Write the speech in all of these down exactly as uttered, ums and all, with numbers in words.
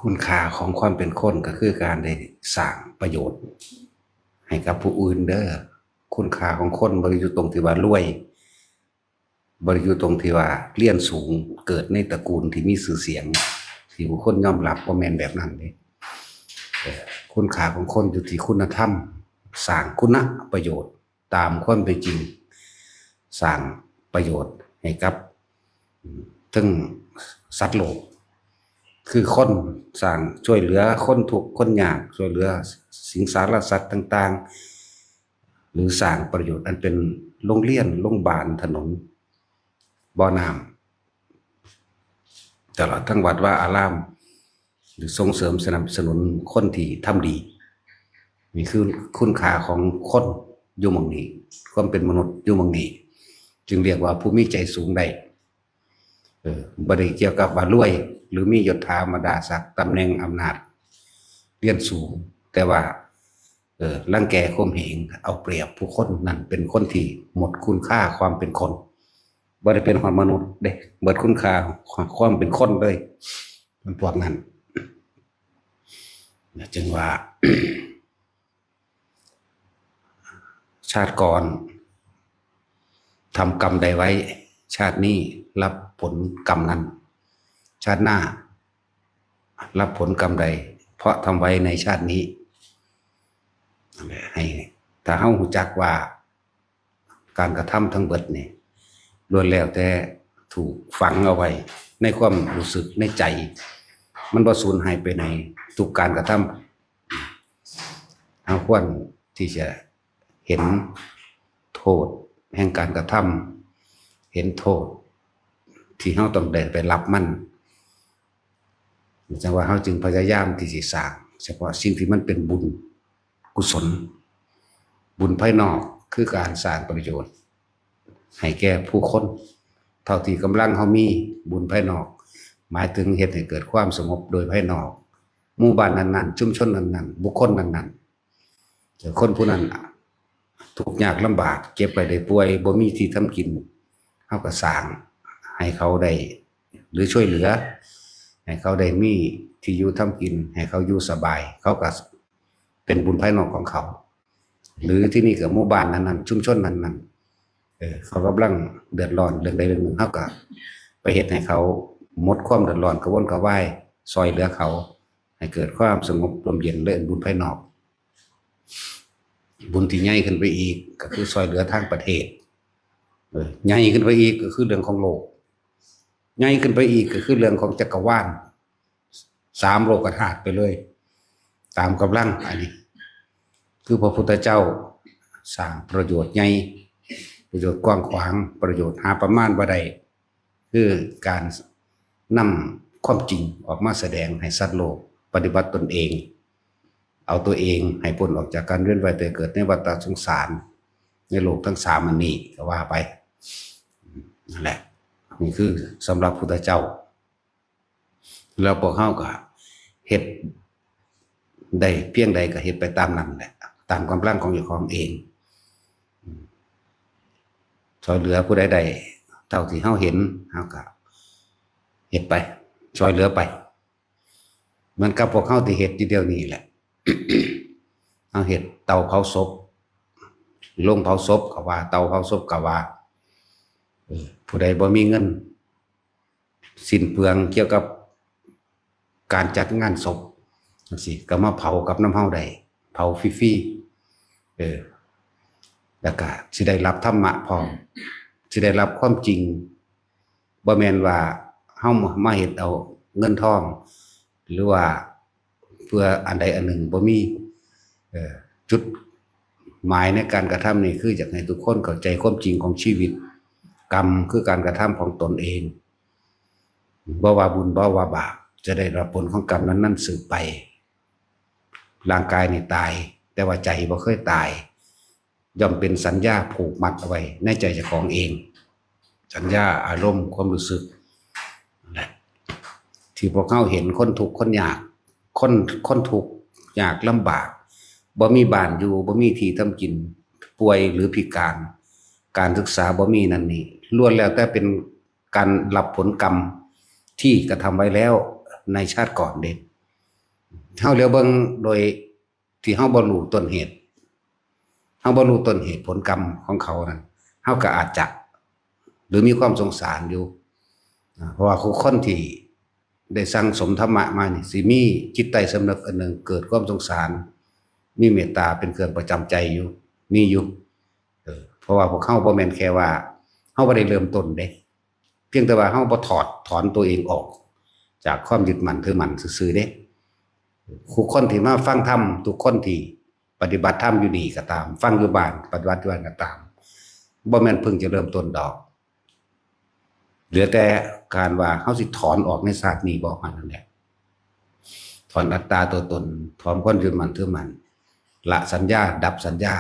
คุณค่าของความเป็นคนก็คือการได้สร้างประโยชน์ให้กับผู้อื่นเด้อ คุณค่าของคนบ่ได้อยู่ตรงที่ว่ารวย บ่ได้อยู่ตรงที่ว่าเรียนสูง เกิดในตระกูลที่มีชื่อเสียง ที่ผู้คนยอมรับ บ่แม่นแบบนั้นเด้ เอ่อ คุณค่าของคนอยู่ที่คุณธรรม สร้างคุณประโยชน์ตามความเป็นจริง สร้างประโยชน์ให้กับ อืม ทั้งสัตว์โลก คือคน สร้างช่วยเหลือคนทุกข์คนยาก ช่วยเหลือสิงสารสัตว์ต่างๆ หรือสร้างประโยชน์อันเป็นโรงเรียน โรงบาล ถนน บ่อน้ำ ตลอดทั้งวัดวาอาราม หรือส่งเสริมสนับสนุนคนที่ทำดี นี่คือคุณค่าของคนอยู่หม่องนี้ ความเป็นมนุษย์อยู่หม่องนี้ จึงเรียกว่าผู้มีใจสูงได้ เออ บ่ได้เกี่ยวกับว่ารวย หรือมียศถาบรรดาศักดิ์ ตำแหน่งอำนาจ เรียนสูง แต่ว่า เออ รังแกข่มเหง เอาเปรียบผู้คน นั่นเป็นคนที่หมดคุณค่าความเป็นคน บ่ได้เป็นฮอดมนุษย์เด้ หมดคุณค่าความเป็นคนเลย มันพวกนั้น จึงว่า ชาติก่อนทำกรรมใดไว้ ชาตินี้รับผลกรรมนั้น ชาติหน้ารับผลกรรมใด เพราะทำไว้ในชาตินี้ ให้ ถ้าเฮารู้จักว่าการกระทำทั้งเบิดนี่ล้วนแล้วแต่ถูกฝังเอาไว้ในความรู้สึกในใจ มันบ่สูญหายไปไหน ทุกการกระทำ เฮาควรที่จะเห็นโทษแห่งการกระทำ เห็นโทษที่เฮาต้องได้ไปรับมัน จังว่าเฮาจึงพยายามที่สิสร้างเฉพาะสิ่งที่มันเป็นบุญกุศล บุญภายนอกคือการสร้างประโยชน์ให้แก่ผู้คน เท่าที่กำลังเฮามี บุญภายนอก หมายถึงเฮ็ดให้เกิดความสงบโดยภายนอก หมู่บ้านนั้นๆ ชุมชนนั้นๆ บุคคลนั้นๆ แต่คนผู้นั้นทุกข์ยากลำบาก เจ็บไข้ได้ป่วย บ่มีที่ทำกิน เฮาก็สร้างให้เขาได้ หรือช่วยเหลือ ให้เขาได้มีที่อยู่ทำกิน ให้เขาอยู่สบาย เขาก็เป็นบุญภายนอกของเขา หรือที่นี่ก็หมู่บ้านนั้นๆ ชุมชนนั้นๆ เออ เขากำลังเดือดร้อนเรื่องใดเรื่องหนึ่ง เฮาก็ไปเฮ็ดให้เขาหมดความเดือดร้อนกระวนกระวาย ช่วยเหลือเขา ให้เกิดความสงบร่มเย็น และบุญภายนอก บุญที่ใหญ่ขึ้นไปอีกก็คือช่วยเหลือทางประเทศ เออ ใหญ่ขึ้นไปอีกก็คือเรื่องของโลก ใหญ่ขึ้นไปอีกก็คือเรื่องของจักรวาล สามโลกธาตุไปเลย ตามกำลัง อันนี้ คือพระพุทธเจ้าสร้างประโยชน์ใหญ่ ประโยชน์กว้างขวาง ประโยชน์หาประมาณบ่ได้ คือการนำความจริงออกมาแสดงให้สัตว์โลกปฏิบัติตนเอง เอาตัวเองให้พ้นออกจากการเวียนว่ายตายเกิดในวัฏสงสาร ในโลกทั้งสามอันนี้ก็ว่าไป นั่นแหละ นี่คือสำหรับพุทธเจ้า แล้วพวกเฮาก็เฮ็ดได้เพียงใดก็เฮ็ดไปตามนั้นแหละ ตามกำลังของเจ้าของเอง ช่วยเหลือผู้ใดได้เท่าที่เฮาเห็น เฮาก็เฮ็ดไป ช่วยเหลือไป เหมือนกับพวกเฮาที่เฮ็ดอยู่เดี๋ยวนี้แหละ เฮาเฮ็ดเตาเผาศพ โรงเผาศพก็ว่า เตาเผาศพก็ว่า เออ ผู้ใดบ่มีเงิน สิ้นเปลืองเกี่ยวกับการจัดงานศพจังซี้ ก็มาเผากับนำเฮาได้ เผาฟรีๆ เออ แล้วก็สิได้รับธรรมะพร้อม สิได้รับความจริง บ่แม่นว่าเฮามาเฮ็ดเอาเงินทอง หรือว่าเพื่ออันใดอันหนึ่ง บ่มี เอ่อ จุดหมายในการกระทำนี่คืออยากให้ทุกคนเข้าใจความจริงของชีวิต กรรมคือการกระทำของตนเอง บ่ว่าบุญบ่ว่าบาป จะได้รับผลของกรรมนั้นๆ สืบไป ร่างกายนี่ตาย แต่ว่าใจบ่เคยตาย ย่อมเป็นสัญญาผูกมัดเอาไว้ในใจเจ้าของเอง สัญญา อารมณ์ ความรู้สึก นั่นแหละ ที่พวกเฮาเห็นคนทุกข์คนยาก คน คนทุกข์ยากลำบาก บ่มีบ้านอยู่ บ่มีที่ทำกิน ป่วยหรือพิการ การศึกษาบ่มีนั่นนี่ ล้วนแล้วแต่เป็นการรับผลกรรมที่กระทำไว้แล้วในชาติก่อนเด้ เฮาเหลียวเบิ่งโดยที่เฮาบ่รู้ต้นเหตุ เฮาบ่รู้ต้นเหตุผลกรรมของเขานั่น เฮาก็อาจจะ หรือมีความสงสารอยู่ อ่า เพราะว่าคนที่ได้สั่งสมธรรมะมานี่ สิมีจิตใต้สำนึกอันหนึ่ง เกิดความสงสาร มีเมตตาเป็นเครื่องประจำใจอยู่ มีอยู่ เออ เพราะว่าพวกเฮาบ่แม่นแค่ว่า เฮาบ่ได้เริ่มต้นเด้ เพียงแต่ว่าเฮาบ่ถอดถอนตัวเองออก จากความยึดมั่นถือมั่นซื่อๆเด้ ทุกคนที่มาฟังธรรม ทุกคนที่ปฏิบัติธรรมอยู่นี่ก็ตาม ฟังอยู่บ้าน ปฏิบัติอยู่บ้านก็ตาม บ่แม่นเพิ่งจะเริ่มต้นดอก เหลือแต่การว่าเฮาสิถอนออกในชาตินี้บ่ เท่านั้นแหละ ถอนอัตตาตัวตน ถอนความยึดมั่นถือมั่น ละสัญญา ดับสัญญา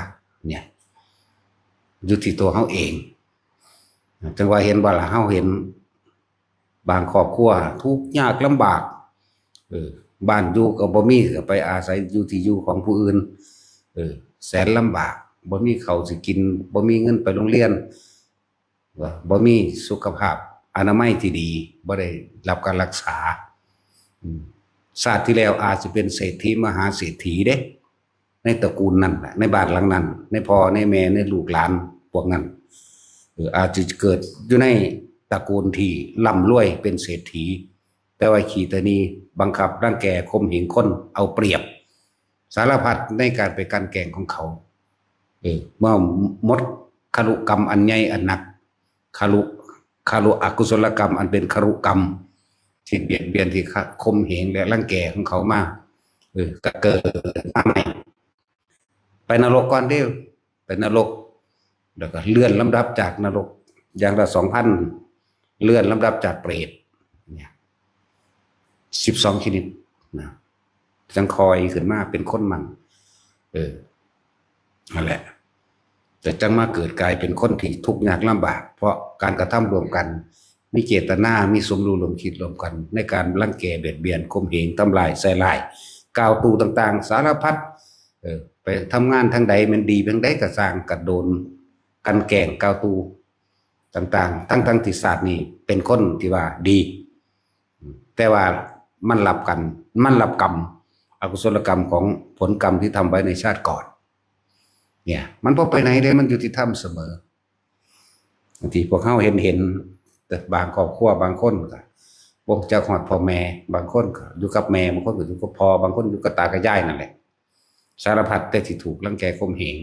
เนี่ย อยู่ที่ตัวเฮาเอง จั่งว่าเห็นบ่ล่ะ เฮาเห็นบางครอบครัวทุกข์ยากลำบาก เออ บ้านอยู่ก็บ่มี ก็ไปอาศัยอยู่ที่อยู่ของผู้อื่น เออ แสนลำบาก บ่มีข้าวสิกิน บ่มีเงินไปโรงเรียน ว่าบ่มีสุขภาพอนามัยที่ดี บ่ได้รับการรักษา อืม ชาติที่แล้วอาจจะเป็นเศรษฐีมหาเศรษฐีเด้ ในตระกูลนั่นแหละ ในบ้านหลังนั้น ในพ่อ ในแม่ ในลูกหลานพวกนั้น เออ อาจจะเกิดอยู่ในตระกูลที่ร่ำรวยเป็นเศรษฐี แต่ว่าขี้ตะหนี่บังคับรังแกข่มเหงคน เอาเปรียบ สารพัดในการไปกลั่นแกล้งของเขา เออ เมื่อหมดคารุกรรมอันใหญ่อันหนัก คารุ คารุอกุศลกรรมอันเป็นคารุกรรม ที่เบียดเบียน ที่ข่มเหงและรังแกของเขามา เออ ก็เกิดมาใหม่ ไปนรกก่อนเด้อ ไปนรก แล้วก็เลื่อนลำดับจากนรก อย่างละสองพัน เลื่อนลำดับจากเปรต เนี่ย สิบสองชนิดนะ จั่งค่อยขึ้นมาเป็นคนมั่ง เออ นั่นแหละ แต่จั่งมาเกิดกลายเป็นคนที่ทุกข์ยากลำบาก เพราะการกระทำร่วมกัน มีเจตนา มีสมรู้ร่วมคิดร่วมกัน ในการรังแกเบียดเบียน ข่มเหง ทำลาย ใส่ร้าย กล่าวตู่ต่างๆ สารพัด เออ ไปทำงานทางใด แม่นดีเพียงใดก็ซ่าง กระโดนกลั่นแกล้ง กล่าวตู่ต่างๆ ทั้งๆที่ชาตินี้เป็นคนที่ว่าดี แต่ว่ามันรับกัน มันรับกรรม อกุศลกรรมของผลกรรมที่ทำไว้ในชาติก่อน เนี่ย มันบ่ไปไหนเลย มันยุติธรรมเสมอ บางทีพวกเฮาเห็น เห็นแต่บางครอบครัว บางคนก็บ่รู้จักฮอดพ่อแม่ บางคนก็อยู่กับแม่ บางคนก็อยู่กับพ่อ บางคนอยู่กับตากับยายนั่นแหละ สารพัดแต่ที่ถูกรังแกข่มเหง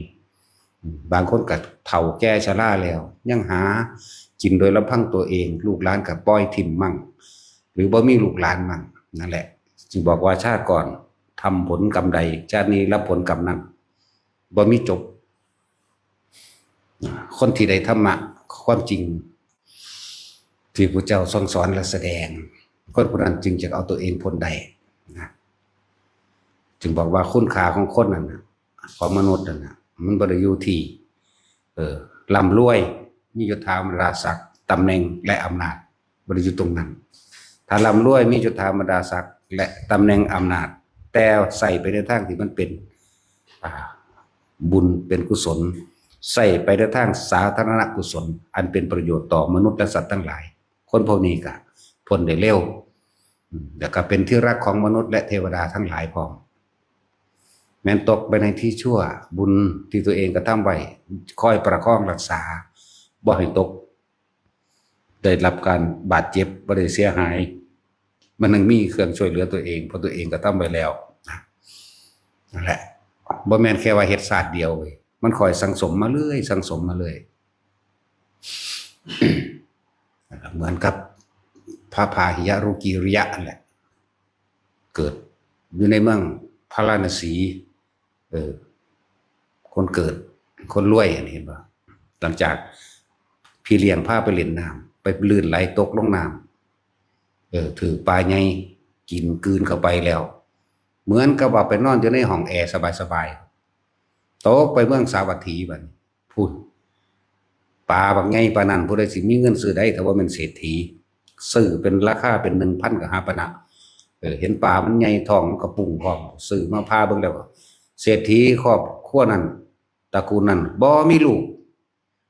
บางคนก็เฒ่าแก่ชราแล้ว ยังหากินโดยลำพังตัวเอง ลูกหลานก็ปล่อยถิ่มมั่ง หรือบ่มีลูกหลานมั่ง นั่นแหละ จึงบอกว่าชาติก่อนทำผลกรรมใด ชาตินี้รับผลกรรมนั้น บ่มีจบ คนที่ได้ธรรมะ ความจริง ที่พระเจ้าทรงสอนและแสดง คนผู้นั้นจึงจะเอาตัวเองพ้นได้นะ จึงบอกว่าคุณค่าของคนนั่นน่ะ ของมนุษย์นั่นน่ะ มันบ่ได้อยู่ที่ เออ ร่ำรวย มียศถาบรรดาศักดิ์ ตำแหน่ง และอำนาจ บ่ได้อยู่ตรงนั้น ถ้าร่ำรวย มียศถาบรรดาศักดิ์ และตำแหน่ง อำนาจ แต่ใส่ไปในทางที่มันเป็น อ่า บุญเป็นกุศล ใส่ไปในทางสาธารณกุศล อันเป็นประโยชน์ต่อมนุษย์และสัตว์ทั้งหลาย คนพวกนี้ก็พ้นได้เร็ว อืม แล้วก็เป็นที่รักของมนุษย์และเทวดาทั้งหลายพร้อม แม้นตกไปในที่ชั่ว บุญที่ตัวเองกระทำไว้ คอยประคองรักษา บ่ให้ตก ได้รับการบาดเจ็บ บ่ได้เสียหาย มันยังมีเครื่องช่วยเหลือตัวเอง เพราะตัวเองกระทำไว้แล้ว นั่นแหละ บ่แม่นแค่ว่าเฮ็ดชาติเดียวเว้ย มันคอยสั่งสมมาเรื่อย สั่งสมมาเรื่อย เหมือนกับพระพาหิยะรูกีริยะนั่นแหละ เกิดอยู่ในเมืองพาราณสี เออ คนเกิด คนรวย อันนี้เห็นบ่ หลังจากพี่เลี้ยงพาไปเล่นน้ำ ไปลื่นไหลตกลงน้ำ เออ ถืกปลาใหญ่กินกลืนเข้าไปแล้ว เหมือนกับว่าไปนอนอยู่ในห้องแอร์สบายๆ ตกไปเมืองสาวัตถีบัดนี้ พุ้น ปลาบักใหญ่ปานนั้น ผู้ใดสิมีเงินซื้อได้ ถ้าบ่แม่นเศรษฐี ซื้อเป็นราคาเป็นหนึ่งพันก็หาปานนะ เออ เห็นปลามันใหญ่ท้องมันก็ปุ้งพร้อม ซื้อมาผ่าเบิ่งแล้วก็ เศรษฐีครอบครัวนั้น ตระกูลนั้น บ่มีลูก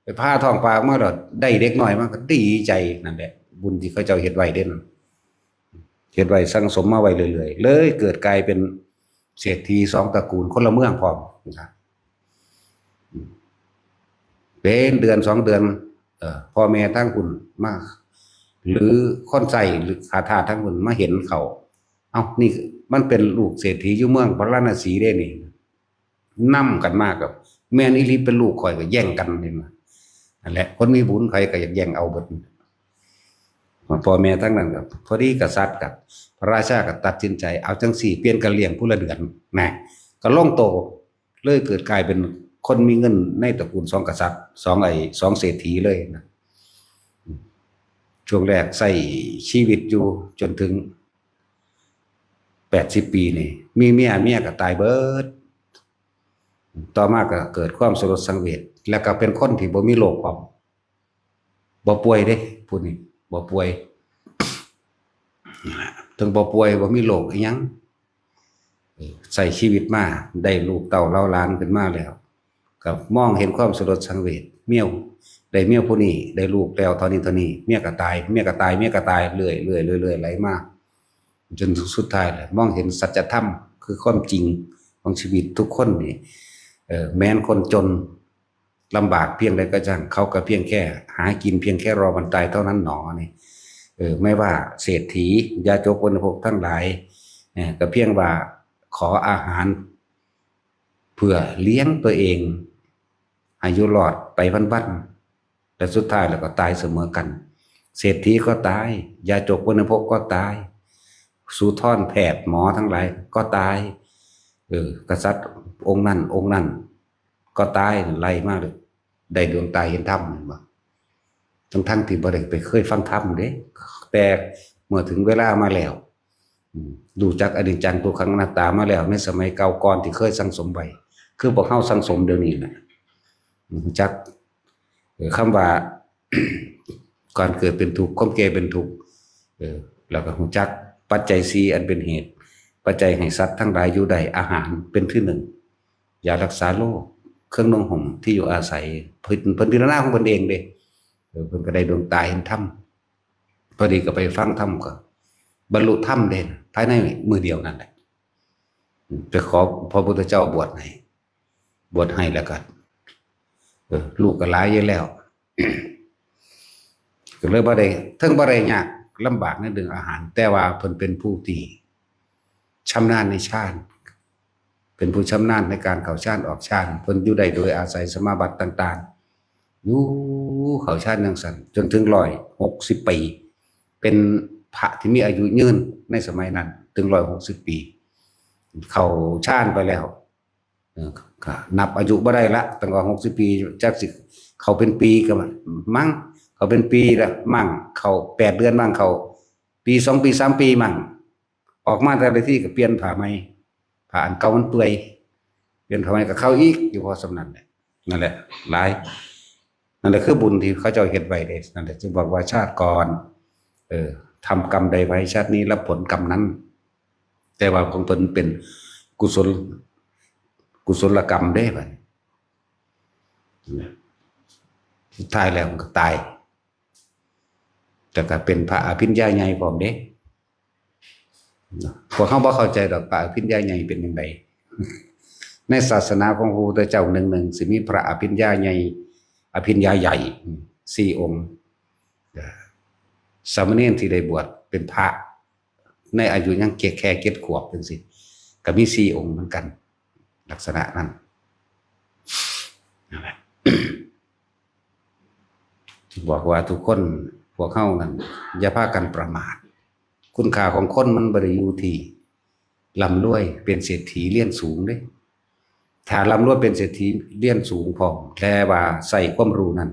ไปผ่าท้องปลาออกมาแล้วได้เด็กน้อยมาก็ดีใจ นั่นแหละ บุญที่เขาเจ้าเฮ็ดไว้เด้นั่น เฮ็ดไว้สั่งสมมาไว้เรื่อยๆ เลยเกิดกลายเป็น เศรษฐีสองตระกูลคนละเมืองพร้อมนะครับ เป็นเดือนสองเดือน เอ่อ พ่อแม่ทั้งคุณมา หรือคนใส่หรือข้าทาสทั้งคุณมาเห็นเขา เอ้า นี่มันเป็นลูกเศรษฐีอยู่เมืองพาราณสีได้นี่ นำกันมากกับ แม่นอีหลีเป็นลูกข่อยก็แย่งกันนี่นะ นั่นแหละ คนมีบุญใครก็อยากแย่งเอาเบิด พ่อแม่ทั้งนั้นกับพอดีกษัตริย์กับพระราชาก็ตัดสินใจ เอาจังสี่ เปลี่ยนกันเลี้ยงผู้ละเดือนนะ ก็ลงโต เลยเกิดกลายเป็นคนมีเงินในตระกูลสองกษัตริย์ สองไอ้สองเศรษฐีเลยนะ ช่วงแรกใช้ชีวิตอยู่จนถึงแปดสิบปีนี่ มีเมีย เมียก็ตายเบิด ต่อมาก็เกิดความสลดสังเวช แล้วก็เป็นคนที่บ่มีโรคพร้อม บ่ป่วยเด้ ผู้นี้บ่ป่วย ถึงบ่ป่วย บ่มีโรคอีหยัง เออ ใช้ชีวิตมา ได้ลูกเต้าเหล่าหลานขึ้นมาแล้ว ก็มองเห็นความสลดสังเวช เมีย ได้เมียผู้นี้ ได้ลูกแล้วเท่านี้เท่านี้ เมียก็ตาย เมียก็ตาย เมียก็ตาย เรื่อยๆ เรื่อยๆ ไหลมา จนสุดท้ายแหละ มองเห็นสัจธรรม คือความจริงของชีวิตทุกคนนี่ เออ แม้นคนจนลำบากเพียงใดก็ช่าง เขาก็เพียงแค่หากินเพียงแค่รอวันตายเท่านั้นหนอนี่ เออ ไม่ว่าเศรษฐี ยาจกวัณพกทั้งหลาย เออ ก็เพียงว่าขออาหาร เพื่อเลี้ยงตัวเอง ให้อยู่รอดไปวันๆ และสุดท้ายแล้วก็ตายเสมอกัน เศรษฐีก็ตาย ยาจกวัณพกก็ตาย สูทรแพทย์หมอทั้งหลายก็ตาย เออ กษัตริย์องค์นั้นองค์นั้นก็ตาย ไล่มาเลย ได้ดวงตาเห็นธรรม เห็นบ่ ทั้งๆ ที่บ่ได้ไปเคยฟังธรรมเด้ แต่เมื่อถึงเวลามาแล้ว อืม รู้จักอนิจจังทุกขังอนัตตามาแล้ว ในสมัยเก่าก่อนที่เคยสั่งสมไว้ คือพวกเฮาสั่งสมเดี๋ยวนี้นะ รู้จัก เอ่อ คำว่า การเกิดเป็นทุกข์ ความแก่เป็นทุกข์ เออ แล้วก็รู้จักปัจจัยสี่อันเป็นเหตุ ปัจจัยให้สัตว์ทั้งหลายอยู่ได้ อาหารเป็นที่หนึ่ง ยารักษาโรค เครื่องนุ่งห่ม ที่อยู่อาศัย เพิ่น เพิ่นพิจารณาของเพิ่นเองเด้ เออ เพิ่นก็ได้ดวงตาเห็นธรรม พอดีก็ไปฟังธรรมก็บรรลุธรรมเด้ ภายในมื้อเดียวนั่นแหละ อืม ไปขอพระพุทธเจ้าบวชให้ บวชให้แล้วก็ เออ ลูกก็หลายอยู่แล้ว ก็เลยบ่ได้ เทิงบ่ได้ยากลำบากในเรื่องอาหาร แต่ว่าเพิ่นเป็นผู้ที่ชำนาญในฌาน เป็นผู้ชำนาญในการเข้าฌานออกฌาน เพิ่นอยู่ได้โดยอาศัยสมาบัติต่างๆ อยู่เข้าฌานจั่งซั้น จนถึงร้อยหกสิบปี เป็นพระที่มีอายุยืนในสมัยนั้น ถึงร้อยหกสิบปี เข้าฌานไปแล้ว เออ ก็นับอายุบ่ได้ละ ตั้งแต่หกสิบปี จักสิเข้าเป็นปีก็มั้ง เข้าเป็นปีละมั้ง เข้าแปดเดือนมั้ง เข้าปี สองปี สามปีมั้ง ออกมาแต่ละทีก็เปลี่ยนผ้าใหม่ ผ้าอันเก่ามันเปื่อย เปลี่ยนผ้าใหม่ก็เข้าอีก อยู่พอส่ำนั้นแหละ นั่นแหละ หลาย นั่นแหละคือบุญที่เขาเจ้าเฮ็ดไว้เด้ นั่นแหละจึงบอกว่าชาติก่อน เออ ทำกรรมใดไว้ ชาตินี้รับผลกรรมนั้น แต่ว่าของเพิ่นเป็นกุศล กุศลกรรมเด้บัดนี้ สุดท้ายแล้วมันก็ตาย แต่ก็เป็นพระอภิญญาใหญ่พร้อมเด้ พวกเฮาบ่เข้าใจดอก พระอภิญญาใหญ่เป็นจั่งใด ในศาสนาของพระพุทธเจ้าหนึ่งๆ สิมีพระอภิญญาใหญ่ อภิญญาใหญ่ สี่องค์ สามเณรที่ได้บวชเป็นพระ ในอายุยังแค่เจ็ดขวบจั่งซี้ ก็มีสี่องค์เหมือนกัน ลักษณะนั้น นั่นแหละ บอกว่าทุกคน พวกเฮานั่น อย่าพากันประมาท คุณค่าของคนมันบ่ได้อยู่ที่ร่ำรวย เป็นเศรษฐีเรียนสูงเด้ ถ้าร่ำรวยเป็นเศรษฐีเรียนสูงพร้อม แต่ว่าใช้ความรู้นั้น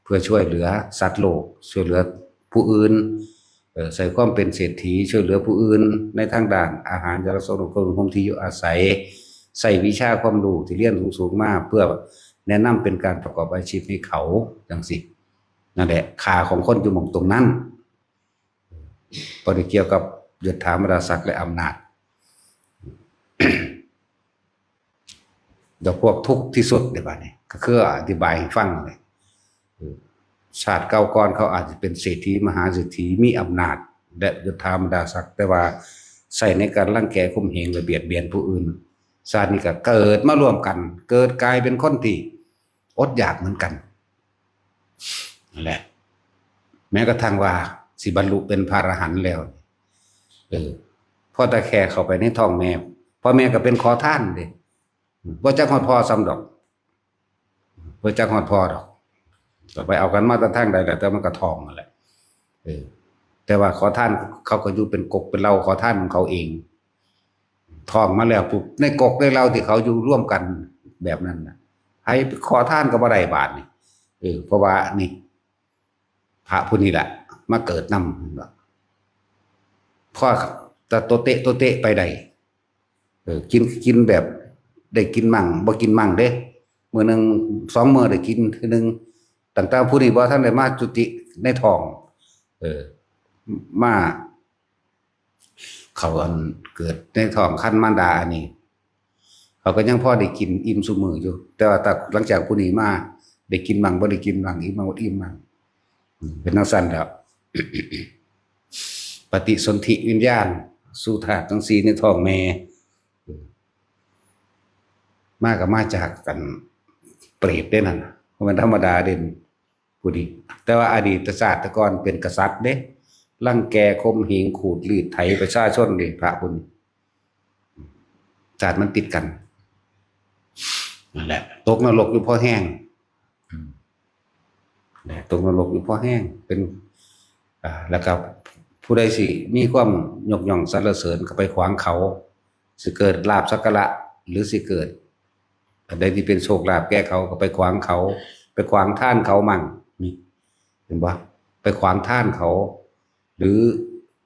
เพื่อช่วยเหลือสัตว์โลก ช่วยเหลือผู้อื่น เอ่อ ใช้ความเป็นเศรษฐีช่วยเหลือผู้อื่น ในทางด้านอาหาร ยารักษาโรค เครื่องนุ่งห่ม ที่อยู่อาศัย ใช้วิชาความรู้ที่เรียนสูงๆมา เพื่อแนะนำเป็นการประกอบอาชีพให้เขา จั่งซี้ นั่นแหละ ค่าของคนอยู่หม่องตรงนั้น บ่ได้เกี่ยวกับยศถาบรรดาศักดิ์และอำนาจ เดี๋ยวพวกทุกข์ที่สุดเด้บัดนี้ ก็คืออธิบายให้ฟังเลย เออ ชาติเก่าก่อนเขาอาจจะเป็นเศรษฐีมหาเศรษฐี มีอำนาจและยศถาบรรดาศักดิ์ แต่ว่า ใช้ในการรังแกข่มเหงและเบียดเบียนผู้อื่น ชาตินี้ก็เกิดมาร่วมกัน เกิดกลายเป็นคนที่อดอยากเหมือนกัน นั่นแหละ แม้กระทั่งว่าสิบรรลุเป็นพระอรหันต์แล้ว เออ พอแต่แค่เข้าไปในท้องแม่ พ่อแม่ก็เป็นขอทานเด้ บ่จักฮอดพ่อซ้ำดอก บ่จักฮอดพ่อดอก ก็ไปเอากันมาแต่ทางใดแหละ แต่มันก็ท้องนั่นแหละ เออ แต่ว่าขอทานเขาก็อยู่เป็นกกเป็นเหล่าขอทานของเขาเอง ท้องมาแล้วปุ๊บ ในกกในเหล่าที่เขาอยู่ร่วมกันแบบนั้นน่ะ ให้ขอทานก็บ่ได้บาดนี่ เออ เพราะว่านี่ พระผู้นี้แหละ มาเกิดนำ พ่อแต่โตเตะโตเตะไปได้ เออ กิน กินแบบ ได้กินมั่ง บ่กินมั่งเด้ มื้อหนึ่งสองมื้อได้กินเทื่อหนึ่ง ตั้งแต่ผู้นี้บ่ทันได้มาจุติในท้อง เออ มา เขาอันเกิดในท้องครรภ์มารดาอันนี้ เขาก็ยังพอได้กินอิ่มซุมื้ออยู่ แต่ว่าถ้าหลังจากผู้นี้มา ได้กินมั่งบ่ได้กินมั่ง อิ่มมั่งบ่อิ่มมั่ง อืม เป็นจั่งซั้นแล้ว ปฏิสนธิวิญญาณสู่ธาตุทั้งสี่ในท้องแม่ มาก็มาจากกันเปรตเด้นั่นน่ะ บ่แม่นธรรมดาเด้ ผู้นี้ แต่ว่าอดีตชาติก่อนเป็นกษัตริย์เด้ รังแกข่มเหงขูดรีดไถประชาชนเด้ พระผู้นี้ ชาติมันติดกัน นั่นแหละ ตกนรกอยู่พอแฮง อืม นะ ตกนรกอยู่พอแฮง เป็น อ่า แล้วก็ผู้ใดสิมีความยกย่องสรรเสริญก็ไปขวางเขา สิเกิดลาภสักการะ หรือสิเกิดอันใดที่เป็นโชคลาภแก่เขาก็ไปขวางเขา ไปขวางทานเขามั่ง นี่ เห็นบ่ ไปขวางทานเขา หรือ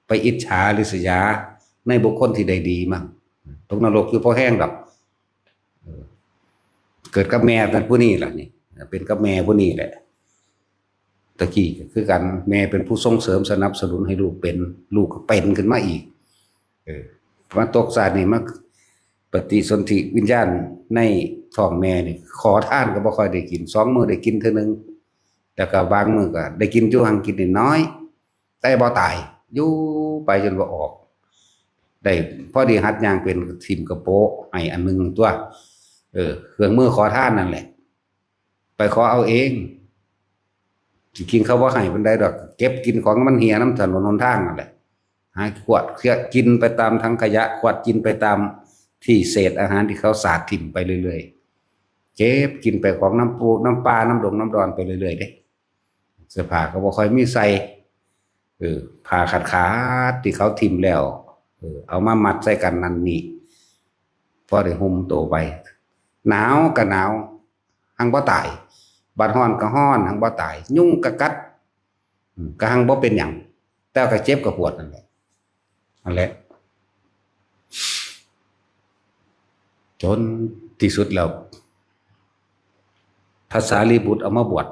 ไปอิจฉาริษยาในบุคคลที่ได้ดีมั่ง ตกนรกอยู่พอแฮงดอก เออ เกิดกับแม่เป็นผู้นี้ล่ะนี่ เป็นกับแม่ผู้นี้แหละ ตะกี้ก็คือกัน แม่เป็นผู้ส่งเสริมสนับสนุนให้ลูกเป็น ลูกก็เป็นขึ้นมาอีก เออ มาตกชาตินี่มาปฏิสนธิวิญญาณในท้องแม่นี่ ขอทานก็บ่ค่อยได้กิน สองมื้อได้กินเทื่อหนึ่ง แล้วก็บางมื้อก็ได้กินอยู่หั่น กินน้อยๆ แต่บ่ตาย อยู่ไปจนว่าออก ได้พอดีหัดย่างเป็น ถิ่มกระโปะให้อันหนึ่งตัว เออ เครื่องมือขอทานนั่นแหละ ไปขอเอาเอง จริงๆ เขาบ่ให้ปานใดดอก เก็บกินของมันเหี่ยนำถนนหนทางนั่นแหละ หาขวดเคี้ยกินไปตามถังขยะ ขวดกินไปตามที่เศษอาหารที่เขาสาดถิ่มไปเรื่อยๆ เก็บกินไปของน้ำปู น้ำปลา น้ำดงน้ำดอนไปเรื่อยๆ เด้ เสื้อผ้าก็บ่ค่อยมีใส่ เออ ผ้าขาดๆ ที่เขาถิ่มแล้ว เออ เอามามัดใส่กันนั่นนี่ พอได้ห่มโตไป หนาวก็หนาว หังบ่ตาย บัดร้อนก็ร้อน หังบ่ตาย ยุงก็กัด อืม ก็หังบ่เป็นหยัง แต่ก็เจ็บก็ปวดนั่นแหละ นั่นแหละ จนที่สุดแล้ว พระสารีบุตรเอามาบวช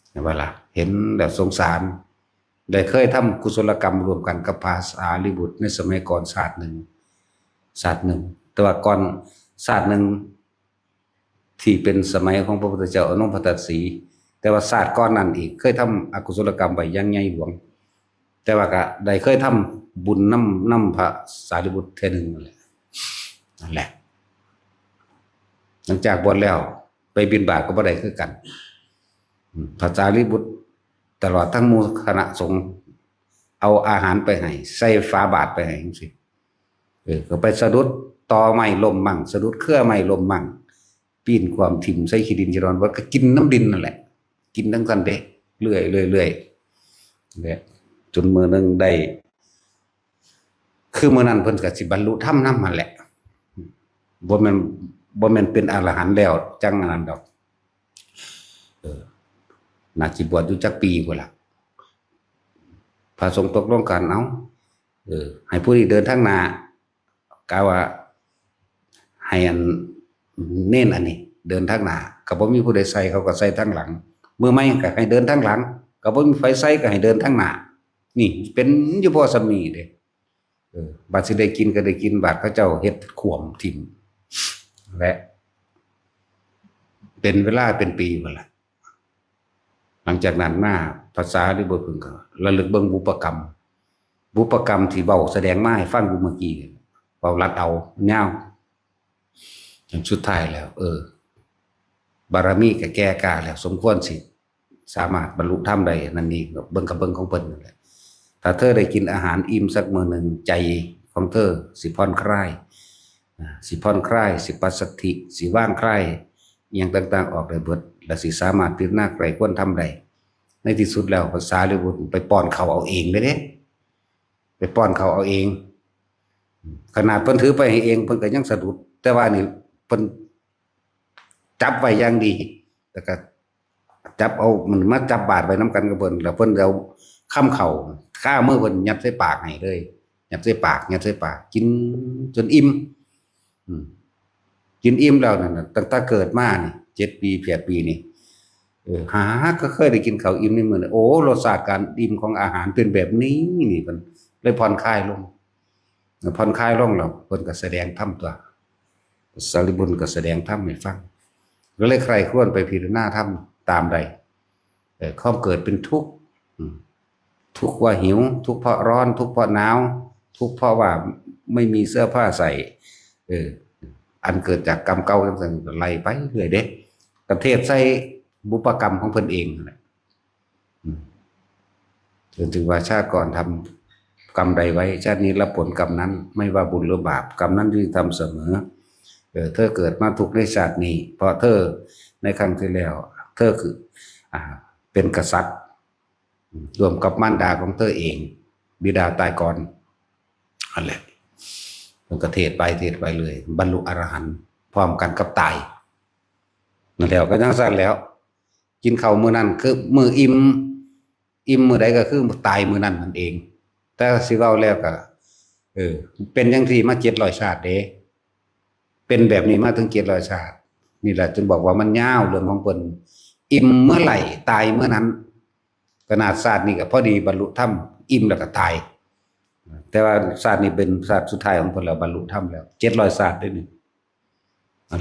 เห็นบ่ล่ะ เห็นแล้วสงสาร ได้เคยทำกุศลกรรมร่วมกันกับพระสารีบุตรในสมัยก่อนชาติหนึ่ง ชาติหนึ่ง แต่ว่าก่อนชาติหนึ่ง ที่เป็นสมัยของพระพุทธเจ้าอนุพัตตสี แต่ว่าชาติก่อนนั้นอีก เคยทำอกุศลกรรมไว้อย่างใหญ่หลวง แต่ว่าก็ได้เคยทำบุญนำ นำพระสารีบุตรเทื่อหนึ่งนั่นแหละ นั่นแหละ หลังจากบวชแล้ว ไปบิณฑบาตก็บ่ได้คือกัน อืม พระสารีบุตรตลอดทั้งหมู่คณะสงฆ์ เอาอาหารไปให้ ใส่ฝาบาตรไปให้จังซี้ เออ ก็ไปสะดุดตอไม้ล้มมั่ง สะดุดเครือไม้ล้มมั่ง ปีนความถิ่มใส่ขี้ดินขี้ดอน ว่าก็กินน้ำดินนั่นแหละ กินทั้งซั้นเด้ เรื่อยๆ เรื่อยๆ เนี่ย จนมื้อหนึ่งได้ คือมื้อนั้นเพิ่นก็สิบรรลุธรรมนำหั่นแหละ บ่แม่น บ่แม่นเป็นอรหันต์แล้วจั่งอันนั้นดอก เออ น่าสิบวชอยู่จักปีพุ้นล่ะ พระสงฆ์ตกลงกัน เอ้า เออ ให้ผู้นี้เดินทางหน้า กะว่า ให้อันเณรอันนี้ เดินทางหน้า ก็บ่มีผู้ใดใส่ เขาก็ใส่ทางหลัง มื้อใหม่ก็ให้เดินทางหลัง ก็บ่มีไผใส่ ก็ให้เดินทางหน้า นี่เป็นอยู่พอส่ำนี้เด้ เออ บัดสิได้กินก็ได้กิน บัดเขาเจ้าเฮ็ดขวมถิ่ม และ เป็นเวลาเป็นปีพุ้นล่ะ หลังจากนั้นมา พระสารีบุตรเพิ่นก็ระลึกเบิ่งบุพกรรม บุพกรรมที่เว้าแสดงมาให้ฟังอยู่เมื่อกี้ เว้าลัดเอายาว จนสุดท้ายแล้ว เออ บารมีก็แก่กล้าแล้ว สมควรสิ สามารถบรรลุธรรมได้ นั่นนี่เบิ่งกับเบิ่งของเพิ่นนั่นแหละ ถ้าเธอได้กินอาหารอิ่มสักมื้อหนึ่ง ใจของเธอสิผ่อนคลาย อ่า สิผ่อนคลาย สิปัสสัทธิ สิวางคลาย อิหยังต่างๆ ออกได้เบิด และสิสามารถพิจารณาใคร่ควรธรรมได้ ในที่สุดแล้ว พระสารีบุตรไปป้อนข้าวเอาเองเลยเด้ ไปป้อนข้าวเอาเอง ขนาดเพิ่นถือไปให้เอง เพิ่นก็ยังสะดุด แต่ว่านี่เพิ่นจับไว้อย่างดี แล้วก็จับเอา มันมาจับบาตรไว้นำกันกับเพิ่น แล้วเพิ่นเอาคำข้าวคามือเพิ่นยัดใส่ปากให้เลย ยัดใส่ปาก ยัดใส่ปาก กินจนอิ่ม อืม กินอิ่มแล้วนั่นน่ะ ตั้งแต่เกิดมานี่ เจ็ดปี แปดปีนี่ เออ หาก็เคยได้กินข้าวอิ่มในมื้อนี้ โอ้ รสชาติการอิ่มของอาหารเป็นแบบนี้นี่ มันเลยผ่อนคลายลง ผ่อนคลายลงแล้ว เพิ่นก็แสดงธรรมตัว สารีบุตรก็แสดงธรรมให้ฟัง ก็เลยใคร่ครวญไปพิจารณาธรรมตามได้ เอ่อ ความเกิดเป็นทุกข์ อืม ทุกข์ว่าหิว ทุกข์เพราะร้อน ทุกข์เพราะหนาว ทุกข์เพราะว่าไม่มีเสื้อผ้าใส่ เออ อันเกิดจากกรรมเก่าจังซั่น ก็ไล่ไปเรื่อยเด้ ก็เทศน์ใส่บุพกรรมของเพิ่นเองนั่นแหละ อืม จนถึงว่าชาติก่อนทำกรรมใดไว้ ชาตินี้รับผลกรรมนั้น ไม่ว่าบุญหรือบาป กรรมนั้นยุติธรรมเสมอ เออ เธอเกิดมาทุกข์ในชาตินี้ เพราะเธอในครั้งที่แล้ว เธอคือ อ่า เป็นกษัตริย์ ร่วมกับมารดาของเธอเอง บิดาตายก่อน นั่นแหละ เพิ่นก็เทศน์ไป เทศน์ไปเลย บรรลุอรหันต์พร้อมกันกับตาย นั่นแหละ ก็จังซั่นแล้ว กินข้าวมื้อนั้นคือมื้ออิ่ม อิ่มมื้อใดก็คือตายมื้อนั้นนั่นเอง แต่สิเว้าแล้วก็ เออ เป็นจังซี่มาเจ็ดร้อยชาติเด้ เป็นแบบนี้มาถึงเจ็ดร้อยชาติ นี่แหละจึงบอกว่ามันยาวเรื่องของเพิ่น อิ่มเมื่อไหร่ตายเมื่อนั้น ขนาดชาตินี้ก็พอดีบรรลุธรรม อิ่มแล้วก็ตาย แต่ว่าชาตินี้เป็นชาติสุดท้ายของเพิ่นแล้ว บรรลุธรรมแล้ว เจ็ดร้อยชาติเด้นี่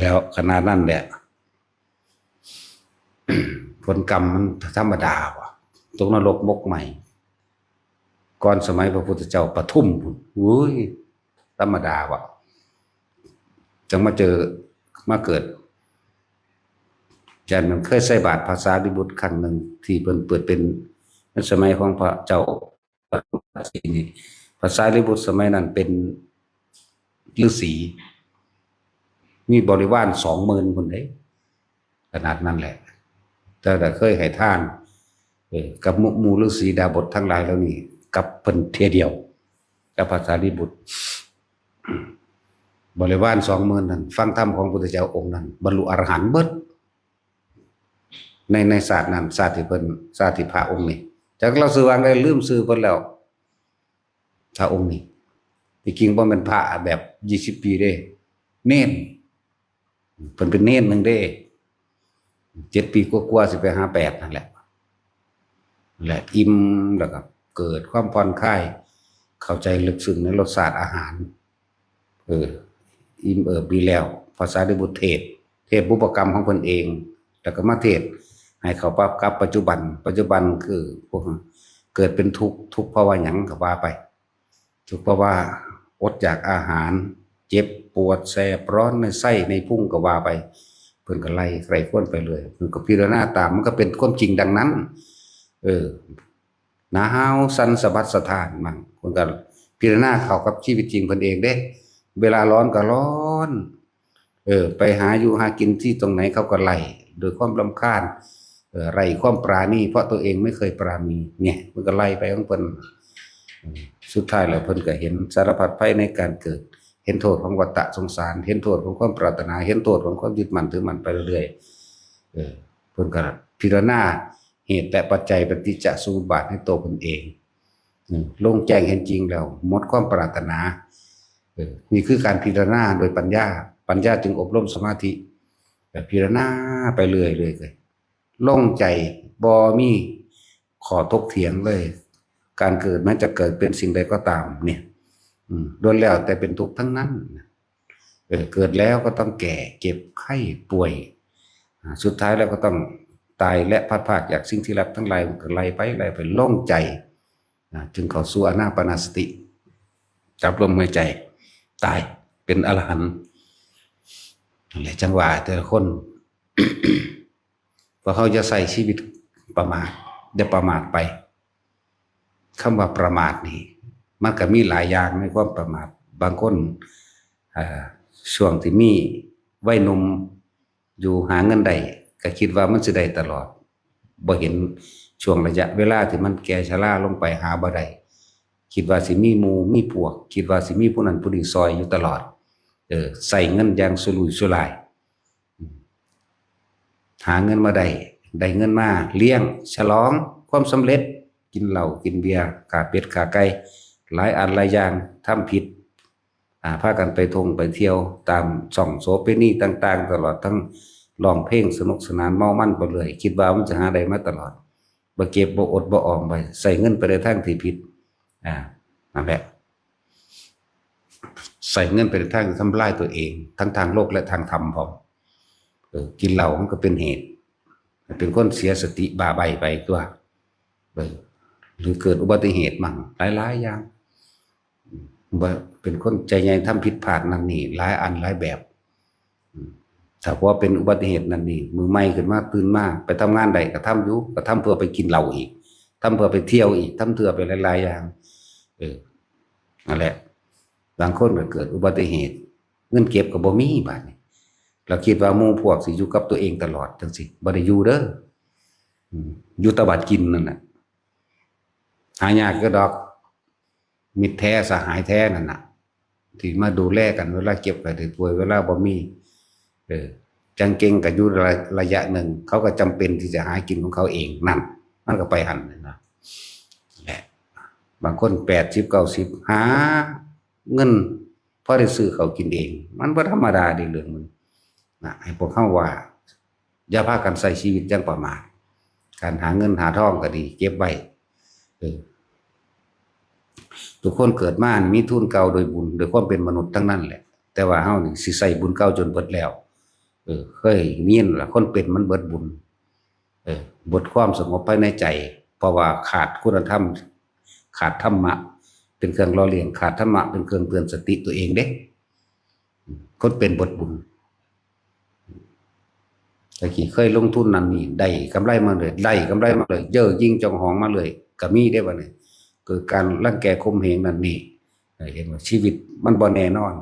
แล้วขนาดนั้นแหละ ผลกรรมมันธรรมดาว่ะ ตกนรกหมกไหม ก่อนสมัยพระพุทธเจ้าปทุมพุ้น อุ้ย ธรรมดาว่ะ จังมาเจอ มาเกิด อาจารย์มันเคยใส่บาตรพระสารีบุตรครั้งหนึ่ง ที่เพิ่นเปิดเป็นในสมัยของพระเจ้า นี่ พระสารีบุตรสมัยนั้นเป็นฤาษี มีบริวารสองหมื่นพุ้นเด้ ขนาดนั้นแหละ แต่ละเคยให้ทาน เออ กับหมู่ หมู่ฤาษีดาบสทั้งหลายเหล่านี้ กับเพิ่นเทื่อเดียว กับพระสารีบุตร บริวารสองหมื่นนั้น ฟังธรรมของพุทธเจ้าองค์นั้น บรรลุอรหันต์เบิด ใน ในชาตินั้น ชาติที่เพิ่น ชาติที่พระองค์นี้ จักลาวชื่อว่าไง ลืมชื่อเพิ่นแล้ว พระองค์นี้ ที่จริงบ่แม่นพระแบบยี่สิบปีเด้ เณร เพิ่นเป็นเณรหนึ่งเด้ เจ็ดปีกว่าๆ สิไปหาแปดนั่นแหละ และอิ่มแล้วก็เกิดความผ่อนคลาย เข้าใจลึกซึ้งในรสชาติอาหาร เออ อิ่มเอิบดีแล้ว พระสารีบุตรเทศน์ เทศน์บุพกรรมของเพิ่นเอง แล้วก็มาเทศน์ให้เข้าปรับกับปัจจุบัน ปัจจุบันคือพวกเกิดเป็นทุกข์ ทุกข์เพราะว่าหยังก็ว่าไป ทุกข์เพราะว่าอดอยากอาหาร เจ็บปวดแสบร้อนในไส้ในพุงก็ว่าไป เพิ่นก็ไล่ใคร่ครวญไปเลย เพิ่นก็พิจารณาตาม มันก็เป็นความจริงดังนั้น เออ หนาวสั่นสะบัดสะท้านมั่ง เพิ่นก็พิจารณาเข้ากับชีวิตจริงเพิ่นเองเด้ เวลาร้อนก็ร้อน เออ ไปหาอยู่หากินที่ตรงไหนเขาก็ไล่ โดยความรำคาญ เออ ไร้ความปราณี เพราะตัวเองไม่เคยปราณี เนี่ย เพิ่นก็ไล่ไปของเพิ่น เออ สุดท้ายแล้วเพิ่นก็เห็นสารพัดภัยในการเกิด เห็นโทษของวัฏฏะสงสาร เห็นโทษของความปรารถนา เห็นโทษของความยึดมั่นถือมั่นไปเรื่อยๆ เออ เพิ่นก็พิจารณาเหตุและปัจจัยปฏิจจสมุปบาทให้ตัวเพิ่นเอง เออ โล่งแจ้งเห็นจริงแล้ว หมดความปรารถนา เออ นี่คือการพิจารณาโดยปัญญา ปัญญาจึงอบรมสมาธิ แบบพิจารณาไปเรื่อยๆเลย โล่งใจ บ่มีข้อถกเถียงเลย การเกิดแม้จะเกิดเป็นสิ่งใดก็ตามเนี่ย อืม ล้วนแล้วแต่เป็นทุกข์ทั้งนั้น เออ เกิดแล้วก็ต้องแก่ เจ็บ ไข้ ป่วย อ่า สุดท้ายแล้วก็ต้องตายและพลัดพรากจากสิ่งที่รักทั้งหลาย มันก็ไล่ไป ไล่ไป โล่งใจ นะ จึงเข้าสู่อานาปานสติ จับลมหายใจ ตาย เป็นอรหันต์ นั่นแหละ จังว่าแต่ละคน ว่าเขาจะใช้ชีวิตประมาท อย่าประมาทไป คำว่าประมาทนี่ มันก็มีหลายอย่างในความประมาท บางคน อ่า ช่วงที่มีวัยหนุ่ม อยู่หาเงินได้ ก็คิดว่ามันสิได้ตลอด บ่เห็นช่วงระยะเวลาที่มันแก่ชราลงไปหาบ่ได้ คิดว่าสิมีหมู่มีพวก คิดว่าสิมีผู้นั้นผู้นี้ซอยอยู่ตลอด เออ ใช้เงินอย่างสุรุ่ยสุร่าย หาเงินมาได้ ได้เงินมาเลี้ยงฉลองความสำเร็จ กินเหล้ากินเบียร์ ฆ่าเป็ดฆ่าไก่ หลายอันหลายอย่าง ทำผิด อ่า พากันไปท่องไปเที่ยวตามช่องโสเภณีต่างๆ ตลอดทั้งร้องเพลงสนุกสนานเมามันไปเรื่อย คิดว่ามันจะหาได้มาตลอด บ่เก็บบ่อดบ่ออมไป ใช้เงินไปในทางที่ผิด อ่า นั่นแหละ ใช้เงินไปในทางที่ทำลายตัวเอง ทั้งทางโลกและทางธรรมพร้อม เออ กินเหล้ามันก็เป็นเหตุ เป็นคนเสียสติบ้าใบ้ไปตัว เออ หรือเกิดอุบัติเหตุมั่ง หลายๆ อย่าง ว่าเป็นคนใจใหญ่ทำผิดพลาดนั่นนี่ หลายอันหลายแบบ อืม ถ้าว่าเป็นอุบัติเหตุนั่นนี่ มื้อใหม่ขึ้นมา ตื่นมา ไปทำงานได้ก็ทำอยู่ ก็ทำเพื่อไปกินเหล้าอีก ทำเพื่อไปเที่ยวอีก ทำเพื่อไปหลายๆ อย่าง เออ นั่นแหละ บางคนก็เกิดอุบัติเหตุ เงินเก็บก็บ่มีบาดนี้ เราคิดว่าหมู่พวกสิอยู่กับตัวเองตลอดจังซี้ บ่ได้อยู่เด้อ อืม อยู่แต่บัดกินนั่นน่ะ หายากก็ดอก มิตรแท้สหายแท้นั่นน่ะ ที่มาดูแลกันเวลาเจ็บไข้ได้ป่วย เวลาบ่มี เออ จั่งเก่งก็อยู่ระ ระยะหนึ่ง เขาก็จำเป็นที่จะหากินของเขาเองนั่น มันก็ไปหั่นน่ะนะ แหละ บางคนแปดสิบ เก้าสิบ หาเงินพอได้ซื้อข้าวกินเอง มันบ่ธรรมดาเด้เรื่องมัน นะ ให้พวกเขาว่า อย่าพากันใช้ชีวิตอย่างประมาท การหาเงินหาทองก็ดี เก็บไว้ เออ ทุกคนเกิดมามีทุนเก่าโดยบุญ โดยความเป็นมนุษย์ทั้งนั้นแหละ แต่ว่าเฮานี่สิใช้บุญเก่าจนเบิดแล้ว เออ เคยยินล่ะ คนเป็นมันเบิดบุญ เออ เบิดความสงบภายในใจ เพราะว่าขาดคุณธรรม ขาดธรรมะ เป็นเครื่องหล่อเลี้ยง ขาดธรรมะเป็นเครื่องเตือนสติตัวเองเด้ คนเป็นเบิดบุญ ตะกี้เคยลงทุนนั่นนี่ ได้กำไรมาเลย ได้กำไรมาเลย เย่อหยิ่งจองหองมาเลย ก็มีได้บัดนี้ เกิดการรังแกข่มเหงนั่นนี่ เห็นว่าชีวิตมันบ่แน่นอน